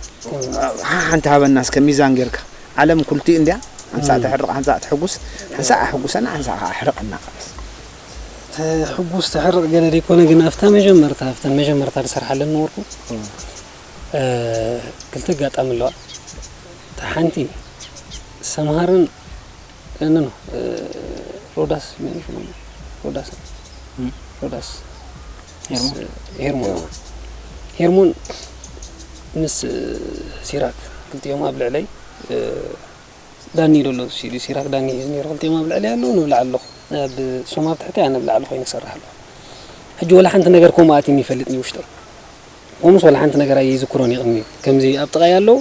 ሓንቲ ሃበና እስከ ሚዛን ጌርካ። ዓለም ኩልቲ እንድያ፣ ሓንሳእ ተሕርቕ፣ ሓንሳእ ትሕጉስ፣ ሓንሳእ ኣሕጉሰና፣ ሓንሳእ ከዓ ኣሕርቐና። ተሕጉስ ተሕርቕ ገለ ደይኮነ፣ ግን ኣብታ መጀመርታ፣ ኣብተን መጀመርታ ዝሰርሓለን ነበርኩ። እ፣ ክልተ ኣጋጣሚ ኣለዋ። እታ ሓንቲ ሰምሃርን፣ እ፣ ኖ፣ ኖ፣ እ፣ ሮዳስ፣ መን ሽሙ? ሮዳስ። እም። ሮዳስ። ሄርሞን። ሄርሞን። ሄርሞን ምስ፣ እ፣ ሲራክ ክልቲኦም ኣብ ልዕለይ፣ እ፣ ዳኒ ደሎ ሲዲ ሲራክ ዳኒ ሒዙ ነይሩ። ክልቲኦም ኣብ ልዕለይ ኣለዉ፣ ንብላዕ ኣለኹ። ኣብ፣ እሶም ኣብ ትሕተይ፣ ኣነ ብላዕሊ ኮይነ እሰርሕ ኣለኹ። ሕጂ ወላ ሓንቲ ነገር ከምኡ ኣትዩኒ ይፈልጥን እዩ ውሽጠይ። ኦምስ ዋላ ሓንቲ ነገር ኣይዝክሮን እየ ቅድሚኡ። ከምዚ ኣብ ጥቓይ ኣለዉ፣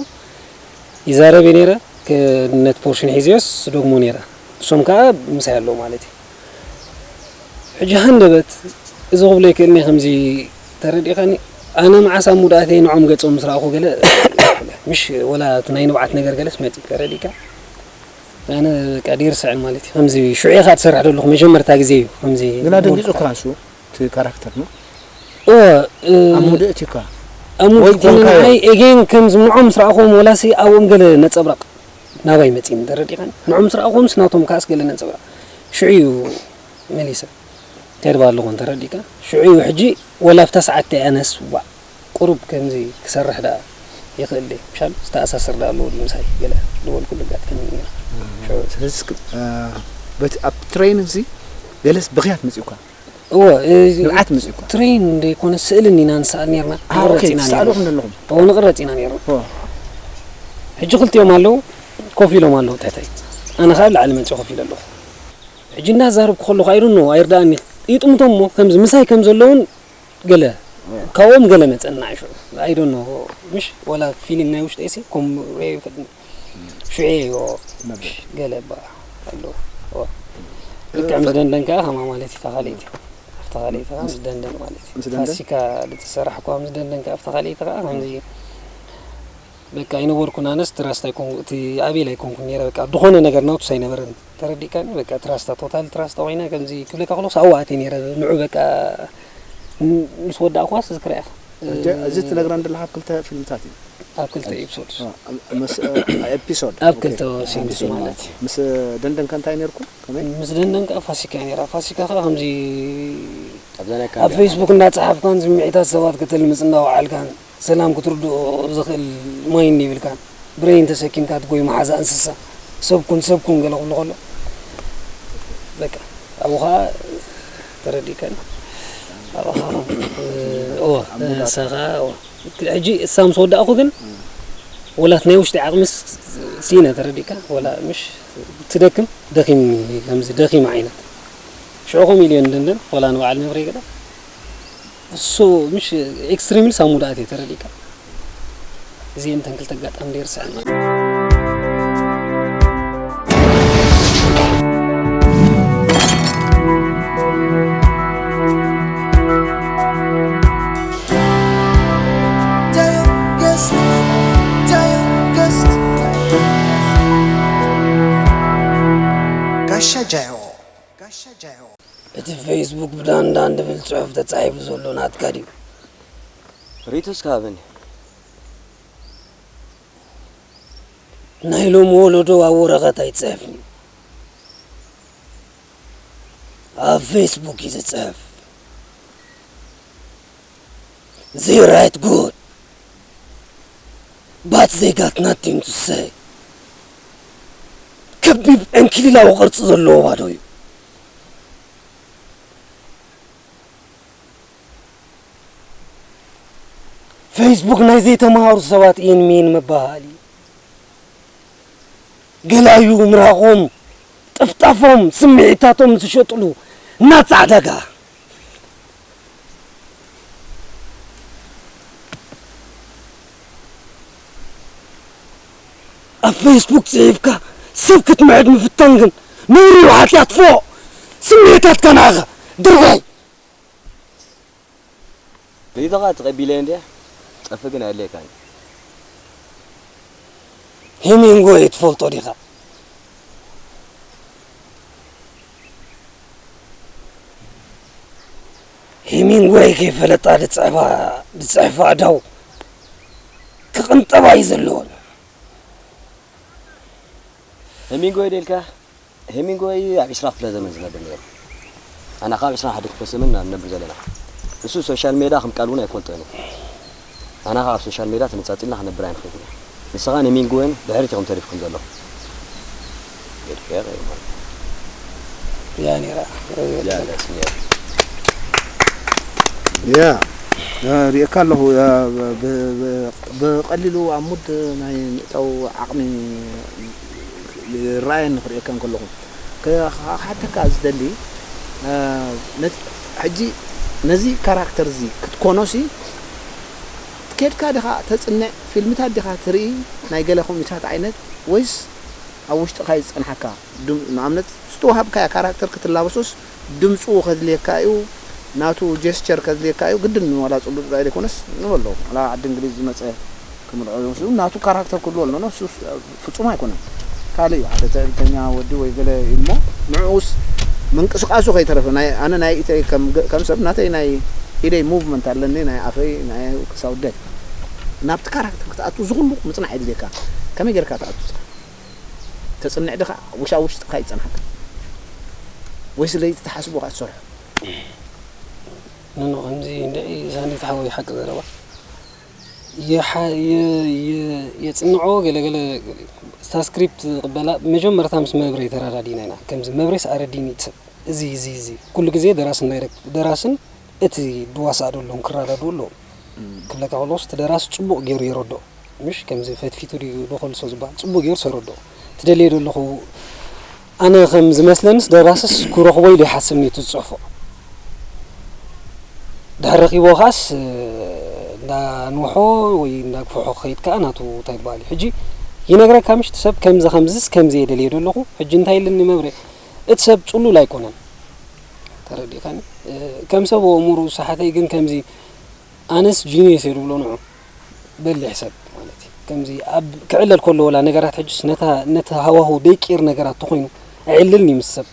ይዛረብ እየ ነይረ፣ ከ-፣ ነቲ ፖርሽን ሒዘዮስ ስደግሞ ነይረ። ንሶም ከኣ ምሳይ ኣለዉ ማለት እዩ። ሕጂ ሃንደበት፣ እዚ ክብሎ ኣይክእልን እየ ከምዚ ተረዲእካኒ። ኣነ መዓስ ኣብ ሙድኣተይ ንዖም ገጾም ምስ ረኣኹ ገለ፣ ምሽ ወላ እቲ ናይ ንብዓት ነገር ገለስ መጺ ተረዲእካ። ኣነ በቃ ድይርስዕን ማለት እዩ። ከምዚ ሽዑ ኢኻ ትሰርሕ ዘለኹ መጀመርታ ግዜ እዩ። ከምዚ ግና ደንጊጹካ እሱ። እቲ ካራክተር ነው። እወ፣ እ፣ ኣብ ሙድእ እቲ እኳ ኣብ ሙድእ ወይ እቲ ኮንካዮ። ንዓይ ኤጌን ከም ዝምንዖም ምስ ረኣኹዎም ወላሲ ኣብኦም ገለ ነጸብራቕ ናባይ መጺእኒ ተረዲኻኒ። ንዖም ምስ ረኣኹዎም ስናቶም ከኣስ ገለ ነጸብራቕ። ሽዑ እዩ መሊሰ። እንታይ ድባ ኣለኹ እንተረዲእካ? ሽዑ እዩ ሕጂ ወላ ኣብታ ሰዓት ኣነስ ዋዕ ቁሩብ ከምዚ ክሰርሕ ደኣ ይኽእል ድየ? ምሻል ዝተኣሳሰር ደኣ ኣለዎ ድዩ ምሳይ? ገለ ዝበልኩሉ ኣጋጣሚ እዩ ነይሩ። ሽዑ ስለዚ እስክ-፣ እ፣ በቲ ኣብ ትሬን እዚ ገለስ ብኽያት መጺኡካ? እወ፣ እ፣ ንብዓት መጺኡካ? ትሬን ዘይኮነ ስእልን ኢና ንሰኣል ነይርና። አ፣ ንቕረጽ ኦኬ፣ ኢና ትሰኣሉ ነይርና። ከም ዘለኹም? እወ፣ ንቕረጽ ኢና ነይርና። እወ። ሕጂ ክልቲኦም ኣለዉ፣ ኮፍ ኢሎም ኣለዉ ትሕተይ። ኣነ ኸኣ ኣብ ላዕሊ መጺኡ ኮፍ ኢለ ኣለኹ። ሕጂ እናዛረብኩ ከለኹ፣ I don't know፣ ኣይርድኣኒ። ይጥምቶም እሞ፣ ከምዚ ምሳይ ከም ዘለዉን ገለ፣ እወ። ካብኦም ገለ መጸና ሽዑ። I don't know፣ ምሽ፣ ወላ ፊሊንግ ናይ ውሽጠይሲ፣ ከም ሬ ይፈልጥ። ሽዑ እዮ፣ መበል። ገለ እባ ኣሎ። ኦ። ልክዕ ምስ ደንደን ከኣ ከማ ማለት እዩ፣ እታ ካልኣይቲ። ኣብታ ካልኣይቲ ከኣ ምስ ደንደን ማለት እዩ። ምስ ደንደን? ፋሲካ ዝተሰራሕኩዋ ምስ ደንደን ከኣ ኣብታ ካልኣይቲ ከኣ ከምዚ በቃ ኣይነበርኩን ኣነስ ትራስት ኣይኮንኩ-፣ እቲ ኣቤል ኣይኮንኩን ነይረ። በቃ ዝኾነ ነገር ናውትስ ኣይነበረን። ተረዲእካኒ? በቃ ትራስታ፣ ቶታል ትራስታ ኮይነ ከምዚ ክብለካ ከለኹ ሳዋ ኣትየ ነይረ። ንዑ በቃ ን-፣ ምስ ወዳእኩዋስ ዝክራ ኢኻ። እንተ-፣ እዚ ትነግረን ዘለኻ ኣብ ክልተ ፊልምታት እዩ። ኣብ ክልተ ኤፒሶድ። አ፣ ምስ፣ አ፣ ኤፒሶድ። ኣብ ኦኬ። ክልተ ሲንስ ኤፒሶድ ማለት ማለት እዩ። ምስ ደንደን ከ እንታይ ነይርኩም? ከመይ? ምስ ደንደን ከኣ ፋሲካ እያ ነይራ። ፋሲካ ከኣ ከምዚ ኣብዛ ናይ ኣብ ካሜራ ፌስቡክ ማለት እዩ። እንዳጸሓፍካን ስምዒታት ሰባት ከተልምጽ እንዳወዓልካን ሰላም ክትርድኦ ዝኽእል ማይንድ ይብልካን። ብሬን ተሰኪምካ ትጎይ መሓዛ እንስሳ። ሰብኩን ሰብኩን ገለ ክብሎ ከሎ። በቃ ኣብኡ ከኣ ተረዲእካኒ። ኣብኡ ከኣ፣ እ፣ እወ፣ ኣብ ሙዳት። ንሳ ከኣ፣ እወ። ሕጂ እሳ ምስ ወዳእኩ ግን፣ እም። ወላ እቲ ናይ ውሽጢ ዓቕምስ ሲነ ተረዲእካ፣ ወላ ምሽ ትደክም፣ ደኺም፣ ከምዚ ደኺም ዓይነት። ሽዑ ከምኡ ኢሉ እየ ንደንደን፣ ወላ ንበዓል መብሬ ገለ። እሱ ምሽ ኤክስትሪምሊ ሳብ ሙዳት እየ ተረዲእካ። እዚአን እተን ክልተ ኣጋጣሚ ደይርስዐን ማለት እዩ። ጋሻ ጃዮ፣ ጋሻ ጃዮ። እቲ ፌስቡክ ብዳንዳን ዝብል ጽሑፍ ተጻሒፉ ዘሎ ናትካ ድዩ? ሪቶስ ከ ሃበኒ። ናይ ሎሚ ወለዶ ኣብ ወረቐት ኣይጽሕፍን እዩ። ኣብ ፌስቡክ እዩ ዝጽሕፍ። They write good, but they got nothing to say. ከቢብ ዕንክሊላዊ ቅርጺ ዘለዎ ባዶ እዩ። ፌስቡክ ናይ ዘይተምሃሩ ሰባት ኢን ሚን መበሃሊ። ገላዩ ምራቖም፣ ጥፍጣፎም፣ ስምዒታቶም ዝሸጥሉ ናጻ ዕዳጋ። ኣብ ፌስቡክ ጽሒፍካ ሰብ ክትምዕድ ምፍታን ግን ነውሪ እዩ፣ ሓጢኣት ፎእ። ስምዒታትካ ንዓኻ ድርባይ። ሪኢቶኻ ተቐቢለዮ እንድየ፣ ጸርፊ ግን ኣየድልየካን እዩ። ሄሚንግወይ ትፈልጦ ዲኻ? ሄሚንግወይ ከይፈለጣ ዝጽሕፋ ዝጽሕፋ ኣእዳው ክቕንጠባ እዩ ዘለወን። ሄሚንግወይ ደልካ? ሄሚንግወይ ኣብ ዕስራ ክፍለ ዘመን ዝነብር ነይሩ። ኣና ካብ ዕስራን ሓደ ክፍለ ዘመን ኢና ንነብር ዘለና። ንሱ ሶሻል ሜዳ ከም ቃል እውን ኣይፈልጦን እዩ። ኣና ካብ ሶሻል ሜዳ ተነጻጺልና ክነብር ኣይንኽእል ኢና። ንስኻን ሄሚንግወይን ድሕሪት ኢኹም ተሪፍኩም ዘለኹም። ገድፈ ማለት ያ ነይራ። ያ ደስ ይላል። ያ እ፣ ሪእካ ኣለኹ እ፣ ብ- ብ- ብቐሊሉ ኣብ ሙድ ናይ ምእታው ዓቕሚ ይረኣየኒ ክርእየካ እንከለኹ። ከ- ክሓተካ ዝደሊ እ፣ ነት- ሕጂ ነዚ ካራክተር እዚ ክትኮኖ ሲ ኬድካ ዲኻ ተጽንዕ ፊልምታት ዲኻ ትርኢ ናይ ገለ ኮሚታት ዓይነት ወይስ ኣብ ውሽጥኻ እዩ ዝጸንሓካ? ድም- ንኣብነት ዝተዋሃብካያ ካራክተር ክትላበሶስ ድምፁ ከድልየካ እዩ፣ ናቱ ጀስቸር ከድልየካ እዩ። ግድን ዋላ ፅሉል ጥራይ ዘይኮነስ ንበሎ ዋላ ዓዲ እንግሊዝ ዝመፀ ክምርዖ ዝመስሉ ናቱ ካራክተር ክህልዎ ኣለዎ። ንሱ ፍፁም ኣይኮነን። ካልእ እዩ ሓደ ትዕቢተኛ ወዲ ወይ ገለ እዩ እሞ ንዕኡስ ምንቅስቃሱ ከይተረፈ ናይ ኣነ ናይ ኢተይ ከም ገ- ከም ሰብ ናተይ ናይ ኢደይ ሙቭመንት ኣለኒ ናይ ኣፈይ ናይ ክሳውደይ ናብቲ ካራክተር ክትኣቱ ዝኩሉ ምፅናዕ የድልየካ። ከመይ ጌርካ ትኣቱ? ተጽንዕ ድኻ ውሻ ውሽጥኻ ይጸንሓካ ወይስ ለይቲ ተሓስቦ ካ ትሰርሖ? ኖኖ ከምዚ እንድዒ ሳኒ ተሓወይ ሓቂ ዘረባ የሓ- የ- የ- የጽንዖ ገለገለ እታ ስክሪፕት ዝቕበላ መጀመርታ ምስ መብሬ ተራዳዲና ኢና። ከምዚ መብሬስ ኣረዲኒ እቲ ሰብ እዚ እዚ እዚ ኩሉ ግዜ ደራስን ዳይረክት ደራስን እቲ ድዋሳእ ደሎም ክራዳድኡ ኣለዎም ክብለካ ከለስ እቲ ደራሲ ጽቡቕ ገይሩ የረድኦ። ምሽ ከምዚ ፈትፊቱ ድዩ ዶ ከልሶ ዝበሃል ጽቡቕ ገይሩ ሰረዶ ትደልየ ዶ ኣለኹ ኣነ ከም ዝመስለንስ ደራስስ ክረኽቦ ኢሉ ይሓስብ ነቲ ዝጽሕፎ ድሕሪ ረኺቦ ኻስ እንዳንውሖ ወይ እንዳግፍሖ ክኸይድ ከዓ ናቱ እንታይ ይበሃል እዩ ሕጂ ይነግረካ ምሽ እቲ ሰብ ከምዚ ከምዝስ ከምዚ እየ ደልየ ዶ ኣለኹ ሕጂ እንታይ ኢልኒ መብሬ እቲ ሰብ ጽሉል ኣይኮነን ተረዲእካኒ ከም ሰብ ኣእምሩ ሰሓተይ ግን ከምዚ ኣነስ ጂኒየስ እየ ዝብሎ ንዑ በሊሕ ሰብ ማለት እዩ ከምዚ ኣብ ክዕለል ከሎ ወላ ነገራት ሕጅስ ነታ ነቲ ሃዋሁ ደይቅይር ነገራት ተኾይኑ ኣዕልልኒ ምስ ሰብ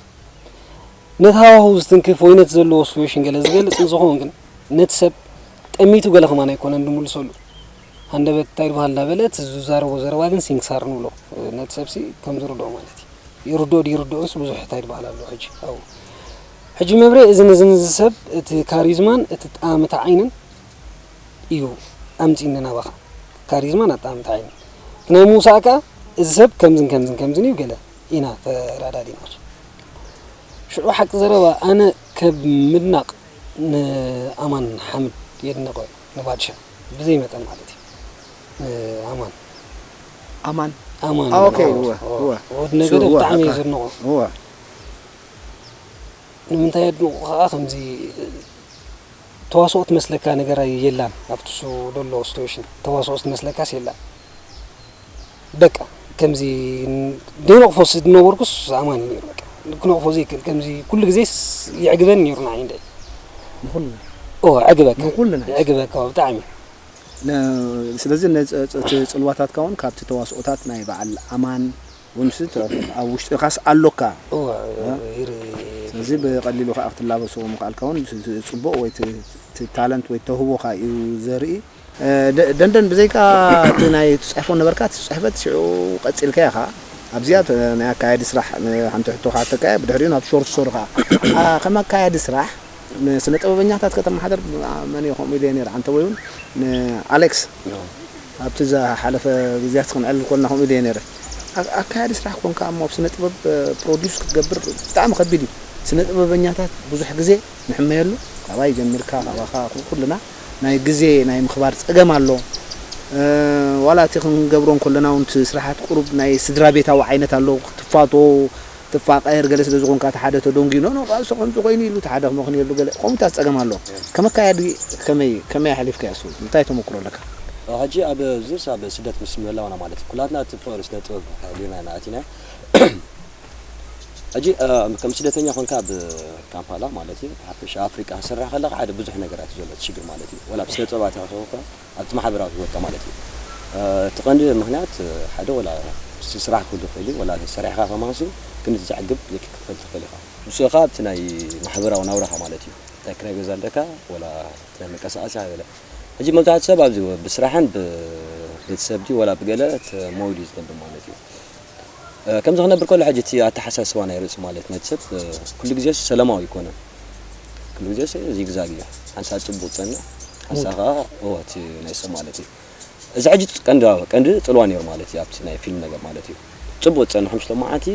ነቲ ሃዋሁ ዝትንክፍ ወይ ነቲ ዘለዎ ስዌሽን ገለ ዝገልጽ ንዝኸውን ግን ነቲ ሰብ ጠሚቱ ገለ ከማን ኣይኮነን ዝምልሰሉ ሃንደበት እንታይ ዝበሃል እንዳበለ እቲ ዝዛረቦ ዘረባ ግን ሲንክሳር ንብሎ ነቲ ሰብሲ ከም ዝርድኦ ማለት እዩ ይርድኦ ድይርድኦንስ ብዙሕ እንታይ ዝበሃል ኣሎ ሕጂ ኣብኡ ሕጂ መብሬ እዝን እዝን እዚ ሰብ እቲ ካሪዝማን እቲ ጣምታ ዓይንን እዩ ኣምፂኒ ናባኻ ካሪዝማን ኣጣምታ ዓይንን ናይ ምውሳእ ከዓ እዚ ሰብ ከምዝን ከምዝን ከምዝን እዩ ገለ ኢና ተራዳዲና ሽዑ ሓቂ ዘረባ ኣነ ከብ ምድናቕ ንኣማን ሓምድ የድንቐ ንባድሻ ብዘይ መጠን ማለት እዩ ንኣማን ኣማን ኣማን ኦኬ እወ እወ ወዲ ነገደ እወ ብጣዕሚ እዩ ኣታ- ዘድንቖ እወ ንምንታይ የድንቑ ከዓ ከምዚ ተዋስኦ ትመስለካ ነገር የላን ኣብቲ ሱ ዘሎ ስቱዌሽን ተዋስኦ ትመስለካስ የላን በቃ ከምዚ ደይነቕፎ ዝነበርኩስ ኣማን እዩ ነይሩ በቃ ክነቕፎ ዘይክእል ከምዚ ኩሉ ግዜ የዕግበን ነይሩ ንዓይ እንደ ንኩሉ ኦ ዕግበካ ንኩልና ዕግበካ ብጣዕሚ ነ- ስለዚ ነዚ- እቲ ፅልዋታትካ እውን ካብቲ ተዋስኦታት ናይ በዓል ኣማን እውን ስ- ተ- ኣብ ውሽጥኻስ ኣሎካ እወ እ? ይር ስለዚ ብቐሊሉ ከዓ ክትላበስዎ ምኽኣልካ እውን ስ- ስ- ፅቡቕ ወይ ቲ- ቲ ታለንት ወይ ተህቦካ እዩ ዘርኢ እ፣ ደ- ደንደን ብዘይካ እቲ ናይ ትፅሕፎ ነበርካ እቲ ፅሕፈት ሽዑ ቀፂልካ ኢኻ ኣብዚኣ ተ- ናይ ኣካየዲ ስራሕ እ፣ ሓንቲ ሕቶ ክሓተካ እየ ብድሕሪኡ ናብ ሾርት ስቶሪ ከዓ ኣ፣ ከም ኣካያዲ ስራሕ ንስነ ጥበበኛታት ከተመሓደር ኣ፣ መን እየ ከምኡ ኢለ ነይረ ኣንተ ወይ እውን ንኣሌክስ ኣብቲ ዝሓለፈ ግዜያት ክንዕልል ኮልና ከምኡ ኢለ ነይረ ኣ- ኣካያዲ ስራሕ ኮንካ እሞ ኣብ ስነ ጥበብ እ፣ ፕሮዲስ ክትገብር ብጣዕሚ ከቢድ እዩ ስነ ጥበበኛታት ብዙሕ ግዜ ንሕመየሉ ካባይ ጀሚርካ ካባኻ ኩ- ኩልና ናይ ግዜ ናይ ምኽባር ፀገም ኣሎ እ፣ ዋላ እቲ ክንገብሮ እንከለና እውን እቲ ስራሓት ቁሩብ ናይ ስድራ ቤታዊ ዓይነት ኣሎ ክትፋቶ ትፋቀር ገለ ስለ ዝኾንካ እቲ ሓደ ተደንጊዩ ኖ ኖ እሱ ከምዚ ኮይኑ ኢሉ እቲ ሓደ ክመኽንየሉ ገለ ከምኡታት ፀገም ኣሎ ከመካየዲ ከመይ ከመይ ኣሕሊፍካ እሱ እንታይ ተመክሮ ኣለካ ሕጂ ኣብ እዚስ ኣብ ስደት ምስ ምህላውና ማለት እዩ ኩላትና እቲ ፍቕሪ ስነ ጥበብ ሃሊና ኢና ኣቲና። ሕጂ ከም ስደተኛ ኮንካ ኣብ ካምፓላ ማለት እዩ ብሓፈሻ ኣፍሪቃ ክስራሕ ከለካ ሓደ ብዙሕ ነገራት እዩ ዘሎ እቲ ሽግር ማለት እዩ። ወላ ብስነ ጥበባት ይኸውካ ኣብቲ ማሕበራዊ ህይወትካ ማለት እዩ። እቲ ቀንዲ ምክንያት ሓደ ወላ ስራሕ ክህሉ ይኽእል እዩ፣ ወላ ሰሪሕካ ከማንሲ ክንዲ ዘዕግብ ዘይክክፈል ትኽእል ኢኻ። ንሱ ኸዓ ኣብቲ ናይ ማሕበራዊ ናብራኻ ማለት እዩ። እንታይ ክራይ ገዛ ኣለካ ወላ ናይ መንቀሳቐሲ ገለ። ሕጂ መብዛሕትኡ ሰብ ኣብዚ ብስራሕን ብቤተሰብ ድዩ ወላ ብገለ ተመዊሉ እዩ ዝነብር ማለት እዩ። ከምዚ ክነብር ከሎ ሕጂ እቲ ኣተሓሳስባ ናይ ርእሲ ማለት ነቲ ሰብ ኩሉ ግዜ ሰላማዊ ኣይኮነን። ኩሉ ግዜ ዚግዛግ እዩ። ሓንሳእ ጽቡቕ ጸንሕ፣ ሓንሳእ ከኣ እወ እቲ ናይ ሰብ ማለት እዩ። እዚ ሕጂ ቀንዲ ቀንዲ ጽልዋ ነይሩ ማለት እዩ ኣብቲ ናይ ፊልም ነገር ማለት እዩ። ጽቡቕ ዝጸንሕ ምሽ ሎማዓንቲ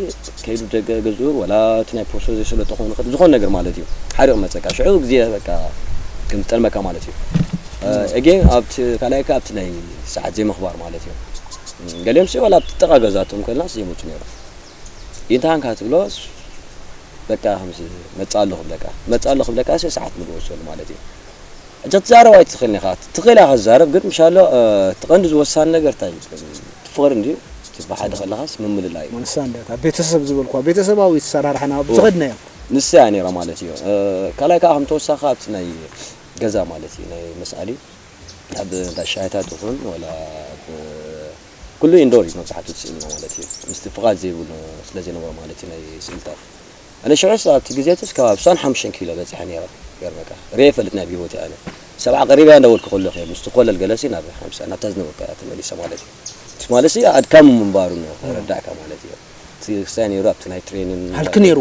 ከይዱ ደገ ገዝኡ ወላ እቲ ናይ ፕሮሰስ ዘይሰለጦ ክኸውን ይኽእል ዝኾነ ነገር ማለት እዩ። ሓሪቕ መጸካ ሽዑ ግዜ በቃ ከም ዝጠልመካ ማለት እዩ። እጌ ኣብቲ ካልኣይ ከኣ ኣብቲ ናይ ሰዓት ዘይምኽባር ማለት እዩ። ገሊኦም ሲ ወላ ኣብቲ ጥቓ ገዛቶም ከለናስ ዘይመጹ ነይሮም። ኢንታንካ ትብሎስ በቃ ከምዚ መጻ ኣሎ ክብለካ መጻ ኣሎ ክብለካ ሲ ሰዓት ሙሉ ወሰሉ ማለት እዩ። ሕጂ ክትዛረብ ኣይትኽእልን ኢኻ። ትኽእል ኢኻ ክትዛረብ፣ ግን ምሻሎ፣ እ፣ እቲ ቀንዲ ዝወሳኒ ነገር እንታይ እዩ? እቲ ፍቕሪ እንድዩ። እቲ ብሓደ ከለኻስ ምምልላይ እዩ። ንሳ እንድያ እታ ቤተሰብ ዝበልኩዋ፣ ቤተሰባዊ ኣሰራርሓና ኣብ እዎ። ዝኸድናዮ። ንሳ እያ ነይራ ማለት እዩ። እ፣ ካልኣይ ከኣ ከም ተወሳኺ ኣብቲ ናይ ገዛ ማለት እዩ፣ ናይ መስኣሊ፣ ኣብ እንዳ ሻሂታት ይኹን፣ ወላ ኣብ ኩሉ ኢንዶር እዩ መብዛሕትኡ እቲ ስእልና ማለት እዩ። ምስቲ ፍቓድ ዘይብሉ ስለ ዘይነበሮ ማለት እዩ ናይ ስእልታት። ኣነ ሽዑስ ኣብቲ ግዜ እቲ እስካብ ኣርባዓን ሓሙሽተን ኪሎ በጺሐ ነይረ። ይገርመካ። ርኤ ይፈልጥ ናይ ብህይወት ኣነ። ሰብዓ ቀሪበያ እንዳበልኩ ከለኹ እየ ምስቲ ኮለል ገለሲ ናብ ሓምሳ ናብታ ዝነበርካ እያ ተመሊሰ ማለት እዩ። እቲ ማለት እዩ ኣድካሚ ምንባሩ ነው ተረዳእካ ማለት እዩ። እቲ ክሳይ ነይሩ ኣብቲ ናይ ትሬኒን ሃልኪ ነይሩ።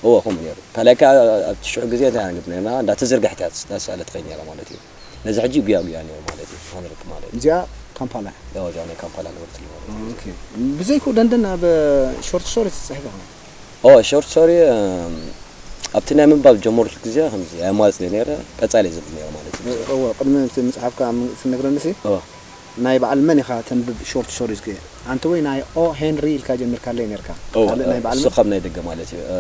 እዎ ከምኡ ነይሩ። ካልኣይ ከኣ ኣብቲ ሽዑ ግዜ እንታይ ንገብር ነርና እንዳተዘርጋሕት እያ እንዳሳለት ከይድ ነይራ ማለት እዩ። ነዚ ሕጂ ጉያ ጉያ ነይሩ ማለት እዩ። ሃንርክ ማለት እዩ። እዚኣ ካምፓላ። ያው እዚኣ ናይ ካምፓላ ነበርት ማለት እዩ። ኦኬ። ብዘይኩ ደንደን ኣብ ሾርት ስቶሪ ትጽሕፍ ኢኻ። ኦ ሾርት ስቶሪ ኣብቲ ናይ ምንባብ ጀመርኩ ግዜ ከምዚ ኣየማርጽ ነይረ ቀጻሊ ዝብል ነይረ ማለት እዩ። እዎ ቅድሚ እቲ ምጽሓፍካ ትነግረኒ ሲ እዎ ናይ በዓል መን ኢኻ ተንብብ ሾርት ስቶሪስ ከ ኣንቲ ወይ ናይ ኦ ሄንሪ ኢልካ ጀሚርካለይ ነርካ። እዎ ካልእ ናይ በዓል እሱ መን ካብ ናይ ደገ ማለት እዩ። እ፣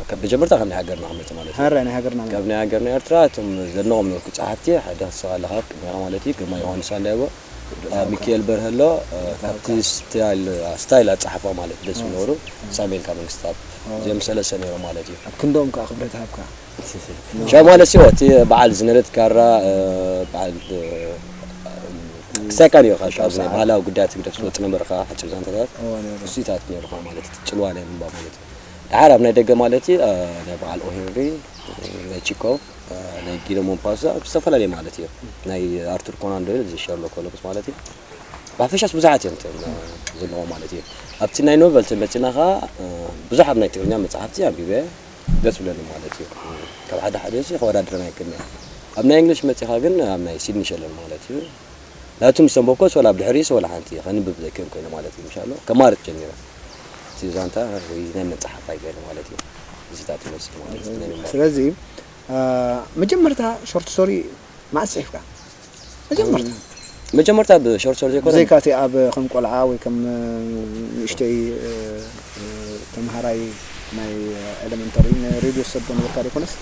ካብ መጀመርታ ካብ ናይ ሃገርና ክመጽእ ማለት እዩ። ሃራይ ናይ ሃገርና መን ካብ ናይ ሃገርና ኤርትራ እቶም ዘድንቖም ነበርኩ ጸሓፍቲ ሓደ ክስኻ ኣለኻ ቅድሚኻ ማለት እዩ ግርማ ዮሃንስ ኣንዳይቦ ሚካኤል በርሀሎ ካብቲ ስታይል ኣፀሓሕፋ ማለት ደስ ዝነበሩ ሳሙኤል ካብ መንግስትኣብ እዚኦም ሰለስተ ነይሮም ማለት እዩ። ኣብ ክንዶም ከዓ ክብረት ሃብካ። ሻው ማለት ሲዋ እቲ በዓል ዝነደድ ካራ በዓል ክሳይካ ነይሩ ካብ ኣብዚ ናይ ባህላዊ ጉዳያት ህግደፍ ዝወፅ ነበርካ ሓፂር ዛንታታት እሱታት ነይሩካ ማለት እቲ ፅልዋ ናይ ምንባብ ማለት እዩ። ደሓር ኣብ ናይ ደገ ማለት እዩ ናይ በዓል ኦሄንሪ ናይ ቺኮ ናይ ጊሎ ሞምፓሳ ዝተፈላለዩ ማለት እዩ ናይ ኣርቱር ኮናን ዶይል እዚ ሸርሎክ ሆሎምስ ማለት እዩ። ብሓፈሻስ ብዙሓት እዮም እቶም ዘለዎ ማለት እዩ። ኣብቲ ናይ ኖቨል ተመፂና ከዓ ብዙሕ ኣብ ናይ ትግርኛ መፅሓፍቲ ኣንቢበ ደስ ብለኒ ማለት እዩ። ካብ ሓደ ሓደ እዚ ከወዳድረን ኣይክእልን እየ። ኣብ ናይ እንግሊሽ መፂኻ ግን ኣብ ናይ ሲድኒ ሸለን ማለት እዩ ናቱ ምስ ኣንበብኮስ ወላ ኣብ ድሕሪስ ወላ ሓንቲ ከንብብ ዘይክእል ኮይኑ ማለት እዩ። ምሻሎ ከማርፅ ጀሚረ እቲ ዛንታ ወይ ናይ መፅሓፍ ኣይገለ ማለት እዩ። እዚታት ይመስል ማለት እዩ ናይ ምንባብ ስለዚ መጀመርታ ሾርት ስቶሪ መዓስ ፅሒፍካ? መጀመርታ መጀመርታ ብሾርት ስቶሪ ዘይኮነ ብዘይካ እቲ ኣብ ከም ቆልዓ ወይ ከም ንእሽተይ ተምሃራይ ናይ ኤለመንተሪ ሬድዮ ሰብ ነበርካ ዘይኮነስ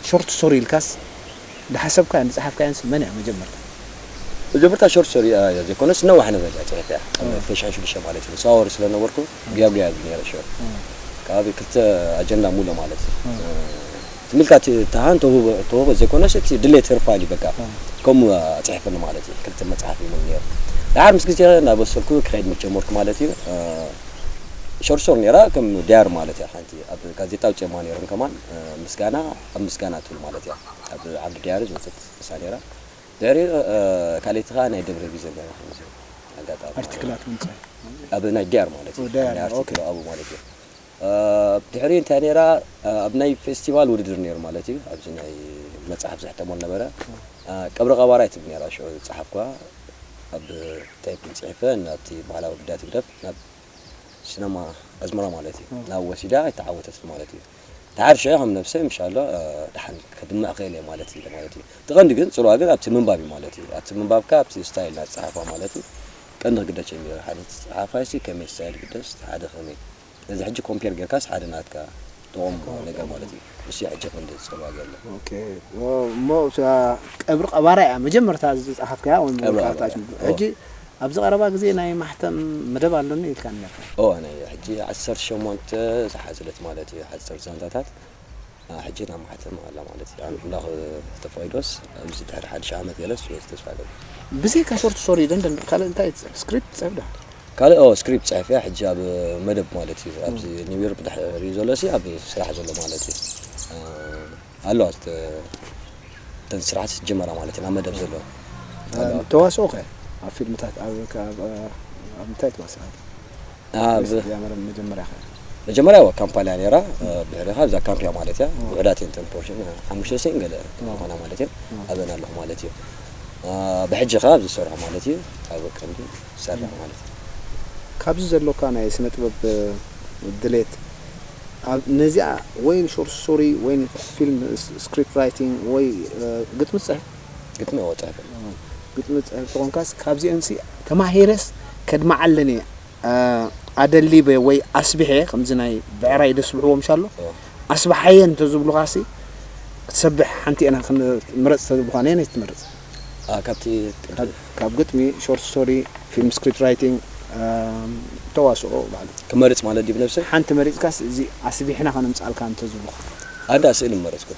ሾርት ስቶሪ ኢልካስ ዝሓሰብካዮን ዝፀሓፍካዮንስ መን እያ መጀመርታ? መጀመርታ ሾርት ስቶሪ እያ ዘይኮነስ ነዋሕ ነገር እያ ፅሒፈያ። ኣብ ፌሻን ሽዱሽተ ማለት እዩ። ሳወር ስለነበርኩ ጉያ ጉያ እብል ነይረ ሽዑ። ከባቢ ክልተ ኣጀንዳ ሙሉእ ማለት እዩ። ትም ኢልካ እቲ ተሃን ተውህቦ ዘይኮነስ እቲ ድሌት ህርፋ ኢሉ በቃ ከምኡ ኣፅሒፍኒ ማለት እዩ። ክልተ መፅሓፍ እዩ ነይሩ። ደሓር ምስ ግዜ እናበሰልኩ ክኸይድ ምስ ጀመርኩ ማለት እዩ። ሾርት ስቶሪ ነይራ ከም ዲያር ማለት እያ። ሓንቲ ኣብ ጋዜጣ ኣውፅኦማ ነይሮም ከማን ምስጋና ኣብ ምስጋና ትብል ማለት እያ። ኣብ ዓዲ ዲያሪ ዝወፀት እሳ ነይራ። ድሕሪኡ ካልኣይቲ ከዓ ናይ ደብረ ቢዘን ነይራ ከምዚ ኣጋጣሚ ማለት እዩ። ኣርቲክላት ምንጻይ ኣብ ናይ ዲያር ማለት እዩ። ኦ፣ ዲያር፣ ናይ ኣርቲክል ኦኬ። ኣብኡ ማለት እዩ። ድሕሪኡ እንታይ ነይራ ኣብ ናይ ፌስቲቫል ውድድር ነይሩ ማለት እዩ። ኣብዚ ናይ መጽሓፍ ዘሕተመሉ ነበረ። ቀብሪ ቀባራይ ትብል ነይራ ሽዑ ዝጸሓፍኳ ኣብ ቴፕ ጽሒፈ ናብቲ ባህላዊ ጉዳያት ህግደፍ ናብ ሲነማ ኣዝመራ ማለት እዩ ናብ ወሲዳ ኣይተዓወተት ማለት እዩ። ድሓር ሽዑ ከም ነብሰይ ምሻሎ ድሓን ከድምዕ ክእል እየ ማለት እዩ ማለት እዩ። እቲ ቀንዲ ግን ጽልዋ ግን ኣብቲ ምንባብ እዩ ማለት እዩ። ኣብቲ ምንባብካ ኣብቲ ስታይል ናይ ጸሓፋ ማለት እዩ ቀንዲ ክግደስ ጀሚሩ። ሓደ ጸሓፋይ ሲ ከመይ ስታይል ግደስ ሓደ ከመይ ነዚ ሕጂ ኮምፔር ጌርካስ ሓደ ናትካ ጥቕም ነገር ማለት እዩ። እሱ ሕጂ ክንዲ ጸባ ገለ። ኦኬ። እሞ እታ ቀብሪ ቀባራ እያ መጀመርታ ዝጸሓፍካያ ወይ ቀብሪ መጀመርታ ቀባራ፣ ሕጂ ኣብዚ ቀረባ ግዜ ናይ ማሕተም መደብ ኣሎኒ ኢልካ ነርካ። ኦ፣ ናይ ሕጂ ዓሰርተ ሸሞንተ ዝሓዘለት ማለት እዩ፣ ሓፂር ዛንታታት። አ፣ ሕጂ ናብ ማሕተም ኣላ ማለት እዩ። ኣምላኽ ተፈቒዶስ ኣብዚ ድሕሪ ሓድሽ ዓመት ገለስ ተስፋ ገለ። ብዘይካ ሾርት ስቶሪ ደንደን ካልእ እንታይ ትጽሕፍ? ስክሪፕት ትጽሕፍ ዶ? ካልእ፣ ኦ፣ ስክሪፕት ጽሕፍ እያ። ሕጂ ኣብ መደብ ማለት እዩ። ኣብዚ ኒውዮርክ ድሕሪ ዘሎ ሲ ኣብ ስራሕ ዘሎ ማለት እዩ። አ፣ ኣለዋ፣ እተ-፣ እተን ስራሓት ጀመራ ማለት እዩ፣ ኣብ መደብ ዘሎ። አ፣ ተዋስኦ ከ ኣብ ፊልምታት ኣብ፣ ኣብ፣ ኣብ እንታይ ተዋስኦ? ኣብ ወይስ እዚኣ መረ-፣ መጀመርያ ከ? መጀመርያ እዋ ካምፓላ ነይራ፣ እ፣ ድሕሪ ካብዛ ካምፕያ ማለት እያ። እ። ውሑዳት እየን እተን ፖርሽን፣ እ፣ ሓሙሽተ ሰይን ገለ እ። ዝኾና ማለት እየን። እ። ኣብአን ኣለኹ ማለት እዩ። እ፣ ብሕጂ ከኣ ኣብዚ ዝሰርሖ ማለት እዩ። ኣብ ቀንዲ ዝሰርሕ ማለት እዩ። ካብዚ ዘሎካ ናይ ስነ ጥበብ፣ እ፣ ድሌት፣ ኣብ ነዚኣ ወይ ሾርት ስቶሪ ወይ ፊልም ስ-፣ ስክሪፕት ራይቲንግ ወይ፣ እ፣ ግጥሚ ትጽሕፍ? ግጥሚ እወ እጽሕፍ። እ፣ ግጥሚ ትጽሕፍ ተኾንካስ ካብዚአንሲ ተማሂረስ ከድምዓ ኣለኒ እየ፣ እ፣ ኣደሊበ ወይ ኣስቢሐ፣ ከምዚ ናይ ብዕራይ ደስብሕዎም ሻሎ፣ እወ። ኣስብሓየ እንተዝብሉኻሲ ክትሰብሕ ሓንቲ እየና ክንምረጽ ተዝብሉኻ ነየነይ ትመርጽ? አ፣ ካብቲ ካብ፣ ካብ ግጥሚ፣ ሾርት ስቶሪ፣ ፊልም ስክሪፕት ራይቲንግ፣ እ፣ ተዋስኦ ባዕሉ። ክመርጽ ማለት ድዩ ብነብሰይ? ሓንቲ መሪጽካስ እዚ ኣስቢሕና ከነምጽኣልካ እንተዝብሉኻ? ኣዳ ስእሊ ምመረጽኩ።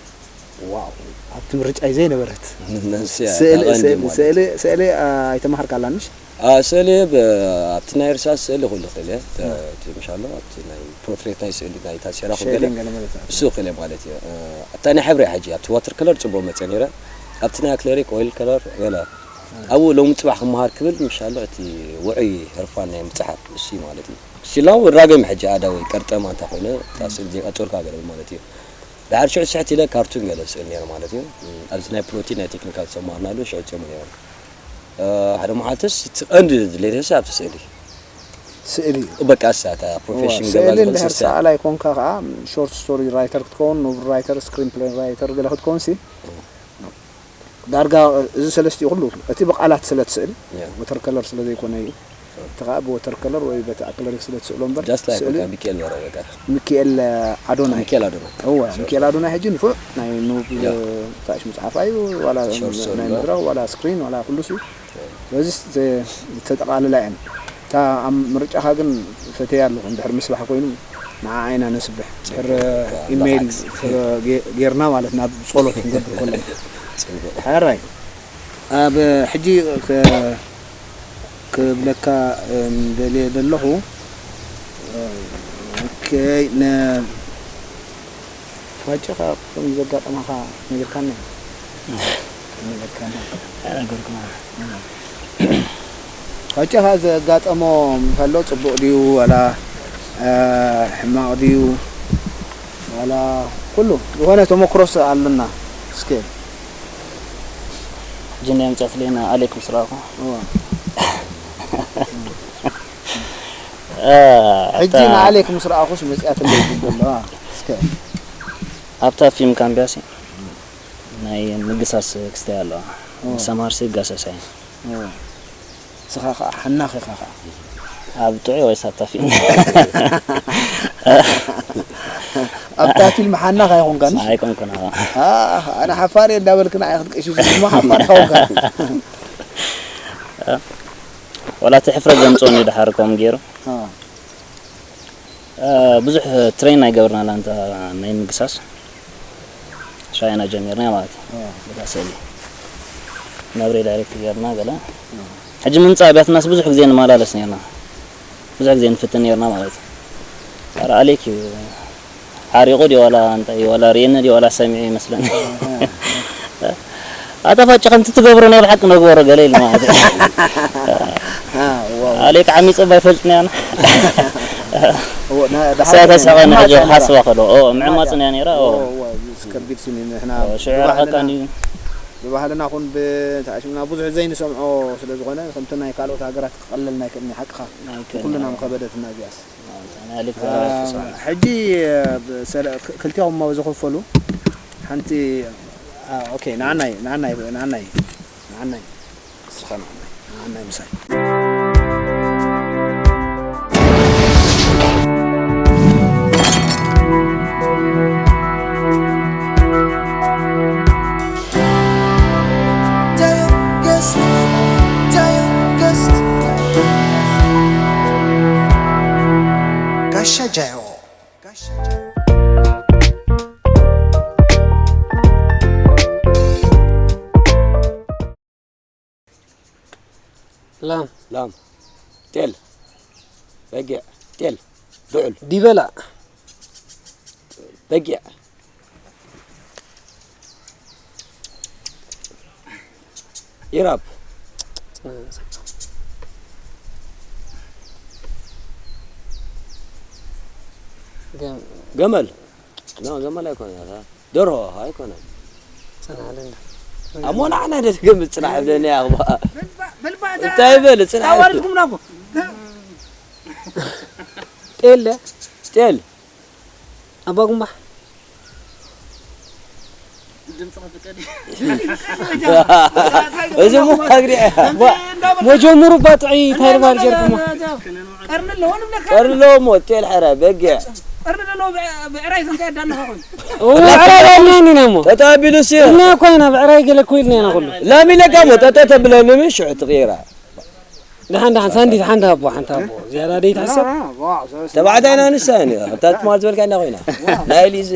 ዋው፣ ኣብቲ ምርጫይ ዘይነበረት። ነንስያ፣ ስእሊ፣ ኣቐንዲ ስእሊ፣ ማለት። ስእሊ፣ ስእሊ፣ አ፣ ኣይተማሃርካላንሽ? አ፣ ስእሊ ብ-፣ ኣብቲ ናይ እርሳስ ስእሊ ኩሉ ክእል እየ። ተ-፣ እ። እቲ ምሻሎ፣ ኣብቲ ናይ ፖርትሬት ናይ ስእሊ ናይ ታሴራ ኩሉ ሸይሊን ገለ፣ ገለ ማለት እዩ። እሱ ክእል እየ ማለት እዩ። እ፣ ኣብታ ናይ ሕብሪ ሕጂ፣ ኣብቲ ዋተር ከለር ጽቡቕ መጸ ነይረ። ኣብቲ ናይ ኣክለሪክ ኦይል ከለር ገለ። እ። ኣብኡ ሎሚ ጽባሕ ክመሃር ክብል ምሻሎ፣ እቲ ውዑይ ህርፋን ናይ ምጽሓፍ እሱ ማለት እዩ። ሲላው ራገም ሕጂ ኣዳወይ ቀርጠማ እንተ ኮይነ፣ እታ ስእሊ ዘይቀጽልካ ገለ ማለት እዩ። ድሓር ሽዑ ስሕት ኢለ ካርቱን ገለ ስእል ነይረ ማለት እዩ። ኣብዚ ናይ ፕሮቲን ናይ ቴክኒካል ዝተማሃርናሉ ሽዑ ጽዮሙ ነይሩ። እ፣ ሓደ መዓልትስ እቲ ቀንዲ ድሌተይስ ኣብቲ ስእሊ። ስእሊ እዩ። በቃ እሳ እታ እዋ፣ ፕሮፌሽን ስእሊ ገባዝ እንድሕር ዝመስል እሳ። ሰኣላይ ኮንካ ከኣ ሾርት ስቶሪ ራይተር ክትከውን፣ ኖቨል ራይተር፣ ስክሪን ፕሌይ ራይተር ገለ ክትከውንሲ፣ ዳርጋ እዚ ሰለስቲኡ ኩሉ፣ እቲ ብቓላት ስለ ትስእል፣ ያ። ወተር ከለር ስለ ዘይኮነ እዩ። እቲ ኸኣ ብወተር ከለር ወይ በቲ ኣክለሪክ ስለ ትስእሎ እምበር፣ ጃስት ላይክ ስእሊ በቃ ሚካኤል በረ በቃ። ሚካኤል ኣዶናይ። ሚካኤል ኣዶናይ። እወ፣ ሶሪ፣ ሚካኤል ሶሪ። ኣዶናይ ሕጂ ንፉዕ ናይ ኖብል ያ። ታሽ መጽሓፍ እዩ፣ ዋላ ሶሪ፣ ሶሪ፣ ናይ ያ። መድረኽ፣ ዋላ ስክሪን፣ ዋላ ኩሉ ሲ። ያ። በዚ ስ-፣ ዘ-፣ ዝተጠቓለላ እየን። እታ ኣብ ምርጫኻ ግን ፈተያ ኣለኹ፣ እንድሕር ምስባሕ ኮይኑ ንዓኣ ኢና ነስብሕ። ድሕር ያ፣ ኢሜይል ላሓት። ገ-፣ ጌርና ማለት ናብ ጸሎት ክንገብር ከለና። ጽቡቕ። ሕራይ። ኣብ ሕጂ ከ-፣ ክብለካ እንደልየ ዘለኹ፣ ኦኬ፣ ነ-፣ ፋጨኻ ከም ዘጋጠመኻ ነጊርካኒ? ነጊርካኒ። ኣይነገርኩን። ፋጨኻ ዘጋጠሞ እንከሎ ጽቡቕ ድዩ ዋላ፣ እ፣ ሕማቕ ድዩ ዋላ ኩሉ ዝኾነ ተመክሮስ ኣሉና? እስከ። ሕጂ እንድያ መጽኣትለይ ንኣሌክ ምስ ረኣኹ። እዋ። እ፣ ሕጂ እታ ንኣሌክ ምስ ረኣኹስ መጽኣትለይ ይብል ኣሎ። እስከ። ኣብታ ፊልም ካምቢያሲ ናይ ምግሳስ ክስተይ ኣለዋ። እዋ። ሰምሃርሲ ይጋሰሳ እዩ። እዋ። ንስኻ ኸዓ ሓናኽ ኢኻ ኸዓ። ኣብ ጥዑይ ወይስ ኣብታ ፊልም? ኣብታ ፊልም ሓናኽ ኣይኮንካን? ኣይኮንኩን፣ ኣዎ። ኣህ፣ ኣነ ሓፋር እየ እንዳበልክ ንዓይ ክትቅሽሽ እሞ ሓፋር ኣይኮንካን። ወላ እቲ ሕፍረት ዘምጽኦኒ ድሓር ከምኡ ገይሩ። ኣዎ። እ፣ ብዙሕ ትሬን ኣይገበርናን ኣንታ ናይ ምግሳስ። ሻይና ጀሚርና ማለት እዩ። እ። በታ ስእሊ። መብሬ ዳይሬክት ጌርና ገለ። እ። ሕጂ ምምጻእ ኣብያትናስ ብዙሕ ግዜ ንመላለስ ኔርና። ብዙሕ ግዜ ንፍትን ኔርና ማለት እዩ። ኧረ ኣሌክ እዩ። ሓሪቑ ድዩ ዋላ እንታይ ዋላ ርእየኒ ድዩ ዋላ ሰሚዑ ይመስለኒ። እ። ኣታ ፋጨ ከምቲ ትገብሮ ናይ ብሓቂ ንግበሮ ገለ ኢሉ ማለት እዩ። አ፣ ዋው። ኣሌክ ዓሚጸ ባይፈልጥና ያና። እዎ፣ ና-፣ እሳ ተስሕቐኒ ሕጂ ምዕማጽ ክሓስባ ከሎ። ኦ፣ ምዕማጽ ምዕማጽ እያ ነይራ፣ ኦ። እዎ፣ እዎ፣ እዚ ከቢድ ስኒ ንሕና ኦ፣ ሽዑ ብባህልና፣ ርሓቃ እንድዩ። ብባህልና ኹን ብተኣሽምና ብዙሕ ዘይንሰምዖ ስለ ዝኾነ፣ ከምቲ ናይ ካልኦት ሃገራት ክቐለልና ኣይክእልን እዩ፣ ሓቅኻ። ኣይክእልን፣ ንኩልና ኣዎ። ምኸበደትና እዚኣስ። ኣዎ፣ ናይ ኣሌክ አ፣ ዘረባ ተስማዕና። ሕጂ፣ ብ-፣ ሰለ-፣ ክ-፣ ክልቲኦም እሞ ዝኸፈሉ፣ ሓንቲ፣ አ፣ ኦኬ፣ ንዓናይ፣ ንዓናይ፣ ንዓናይ፣ ንዓናይ። ንስኻ ንዓናይ፣ ንዓናይ ምሳይ። ላም፣ ጤል፣ በጊዕ፣ ጤል፣ ብዑል፣ ዲበላ፣ በጊዕ፣ ኢራብ፣ ገም-፣ ገመል። ኖ፣ ገመል ኣይኮነን። ደርሆ ኣይኮነን። ጽናሕ ኣለ እንዳ። ኣሞ ንዓና ደስ ገምት ጽናሕ ብለኒ እያ ኣኽባ። እንታይ በል ጽናሕ። ኣዋሪድኩምና እኮ። ጤለ። ጤል። ኣባ ጉምባሕ። እዚ እሞ ኣግዲዐ። መጀመሩ ባጥዒ እንታይ ልባል ጌርኩሞ? ቀርኒ ኣለዎ ንብለካ። ቀርኒ ኣለዎ እሞ፣ ጤል፣ ሕረ፣ በጊዕ። ቀርኒ ዘለዎ ብዕ-፣ ብዕራይ ከምታ ያዳለኻ ኮይኑ። እዎ፣ ብዕራይ ኣይልናን ኢና እሞ። ጠጠው ኣቢሉ እስዮ። እና እኮ ኢና ብዕራይ ገለ እኮ ኢልና ኢና ኩሉ። ላም ኢለካ እሞ፣ ጠጠው ተብለኒ ምን ሽዑ ትቕይራ። ደሓን፣ ደሓን፣ ሳንዲት ሓንቲ ሃቦ፣ ሓንቲ ሃቦ። ዝያዳ ደይትሕሰብ። ተባዕታይ ኢና ንሳ እያ። እታ ትማል ዝበልካ እንዳ ኮይና። ናይ ሊዝ።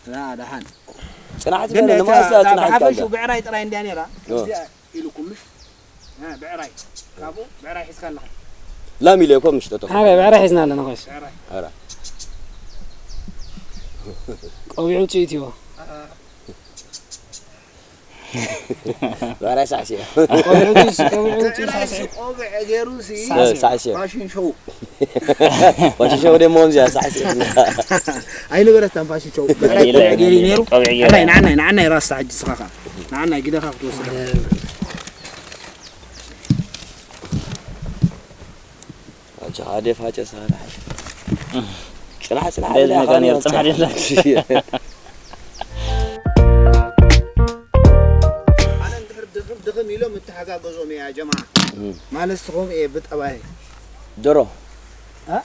ላ፣ ደሓን። ጽናሕቲ ግን ገለ እታ፣ ንማስ እታ ጽናሕቲ ብሓፈሽኡ ካልዳ። ብዕራይ ጥራይ እንድያ ነይራ። ኦ። እዚኣ ኢሉኩም ምሽ? እ፣ ብዕራይ። ካብኡ ብዕራይ ሒዝካ ኣለኻ። ላም ኢለ እኮ ምሽ ጠጠው። ሓረ ብዕራይ ሒዝና ኣለና ኮይስ። ብዕራይ። ኣረ። ቆቢዑ ውጽኢት እዩ። ብዕራይ ሳዕሲዑ። ቆቢዑ ውጽኢት፣ ቆቢዑ ውጽኢት ሳዕሲዑ። ቆቢዕ ገይሩ ሲ እ፣ ሳዕሲዑ። ፋሽን ሾው። ፋሽን ሾው ደሞ ከምዚኣ ሳዕሲዑ። ኣይነበረታን ፋሽን ሾው። ብዕራይ የለ፣ ቆቢዕ ገይሩ ነይሩ። ቆቢዕ ገይሩ። ንዓናይ፣ ንዓናይ፣ ንዓናይ ራስታ ሕጂ ስኻኻ። ንዓናይ ግደኻ ክትወስድ። ኣጆኻ፣ ኣደ ፋጨ፣ ስኻ ንሓሽ። ጽናሕ፣ ጽናሕ፣ እንደዚ ኣደ ነገር ኣኻል ነይሩ፣ ጽናሕ ይወጽእ። ኣደለ። ኣነ እንድሕር ድኽም ድኽም ኢሎም እተሓጋገዞም እየ፣ ያ ጀማዓ። እም። ማለት፣ ስኹም እየ ብጠባይ። ዶሮ። እ?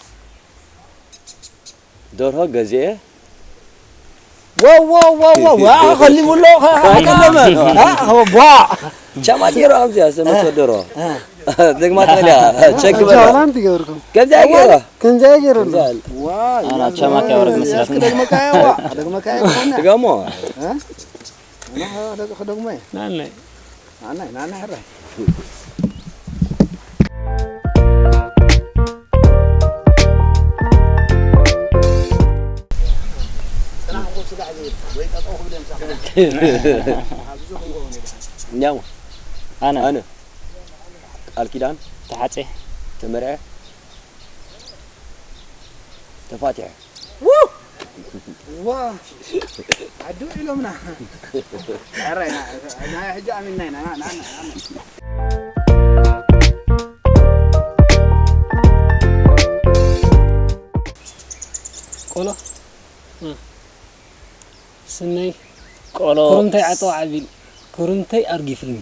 ደርሆ ገዚኤ። ዋው፣ ዋው፣ ዋው፣ ዋው፣ ዋው፣ ከሊሙ ኣሎ፣ ከ-፣ ከ-፣ ከለመ። አ፣ ዋ። ቻማ ጌሮ ኣብዚ ኣስተመቶ ደርሆ። አ። ደግማ ተልያ፣ ቸክ በላ። ቻላን ትገብርኩም። ከምዚ ኣይጌሮ። ከምዚ ኣይጌሮ ኣሎ። ከምዚ ኣለ። ዋ፣ ኣና ያ ቻማ ዘ-፣ ከወርድ መስላት። እስኪ ደግመካ፣ ዋ፣ ደግመካ፣ ዋ። ድገሞ። እ? ኣና፣ ደግ-፣ ደግመ። ናለ። ናናይ፣ ናናይ፣ ሕራይ። እንዲያው፣ ኣነ። ኣነ። ቃል ኪዳን። ተሓጼ። ተመርዐ። ተፋቲሐ። ው! ዋ! ዓዱ ኢሎምና። ኧረ፣ ና-፣ ናይ ሕጂ ኣሚንና ኢና። ና-፣ ና-፣ ና-፣ ና-፣ ቆሎ? እ። ስነይ ቆሎ ኩርምተይ ዓጠው ዓቢል፣ ኩርምተይ ኣርጊፍልኒ።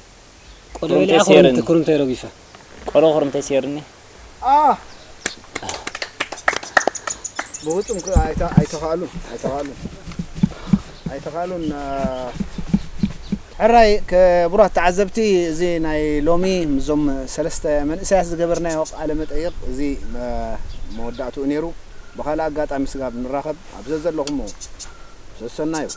ቆሎ ኩርምተይ በሊዓ፣ ሴርኒ። ኩርምተ-፣ ኩርምተይ ረጊፈ። ቆሎ ኩርምተይ ሴርኒ። ኣ! ብፍጹም ከ-፣ ኣይተ-፣ ኣይተኻእሉን፣ ኣይተኻእሉን፣ ኣይተኻእሉን። አ፣ ሕራይ ክቡራት ተዓዘብቲ፣ እዚ ናይ ሎሚ ምስዞም ሰለስተ መንእሰያት ዝገበርናዮ ቃለ መጠይቕ እዚ መ-፣ መወዳእትኡ ነይሩ። ብኻልእ ኣጋጣሚ ስጋብ ንራኸብ፣ ኣብ ዘዘለኹሞ ሰሰናዩ።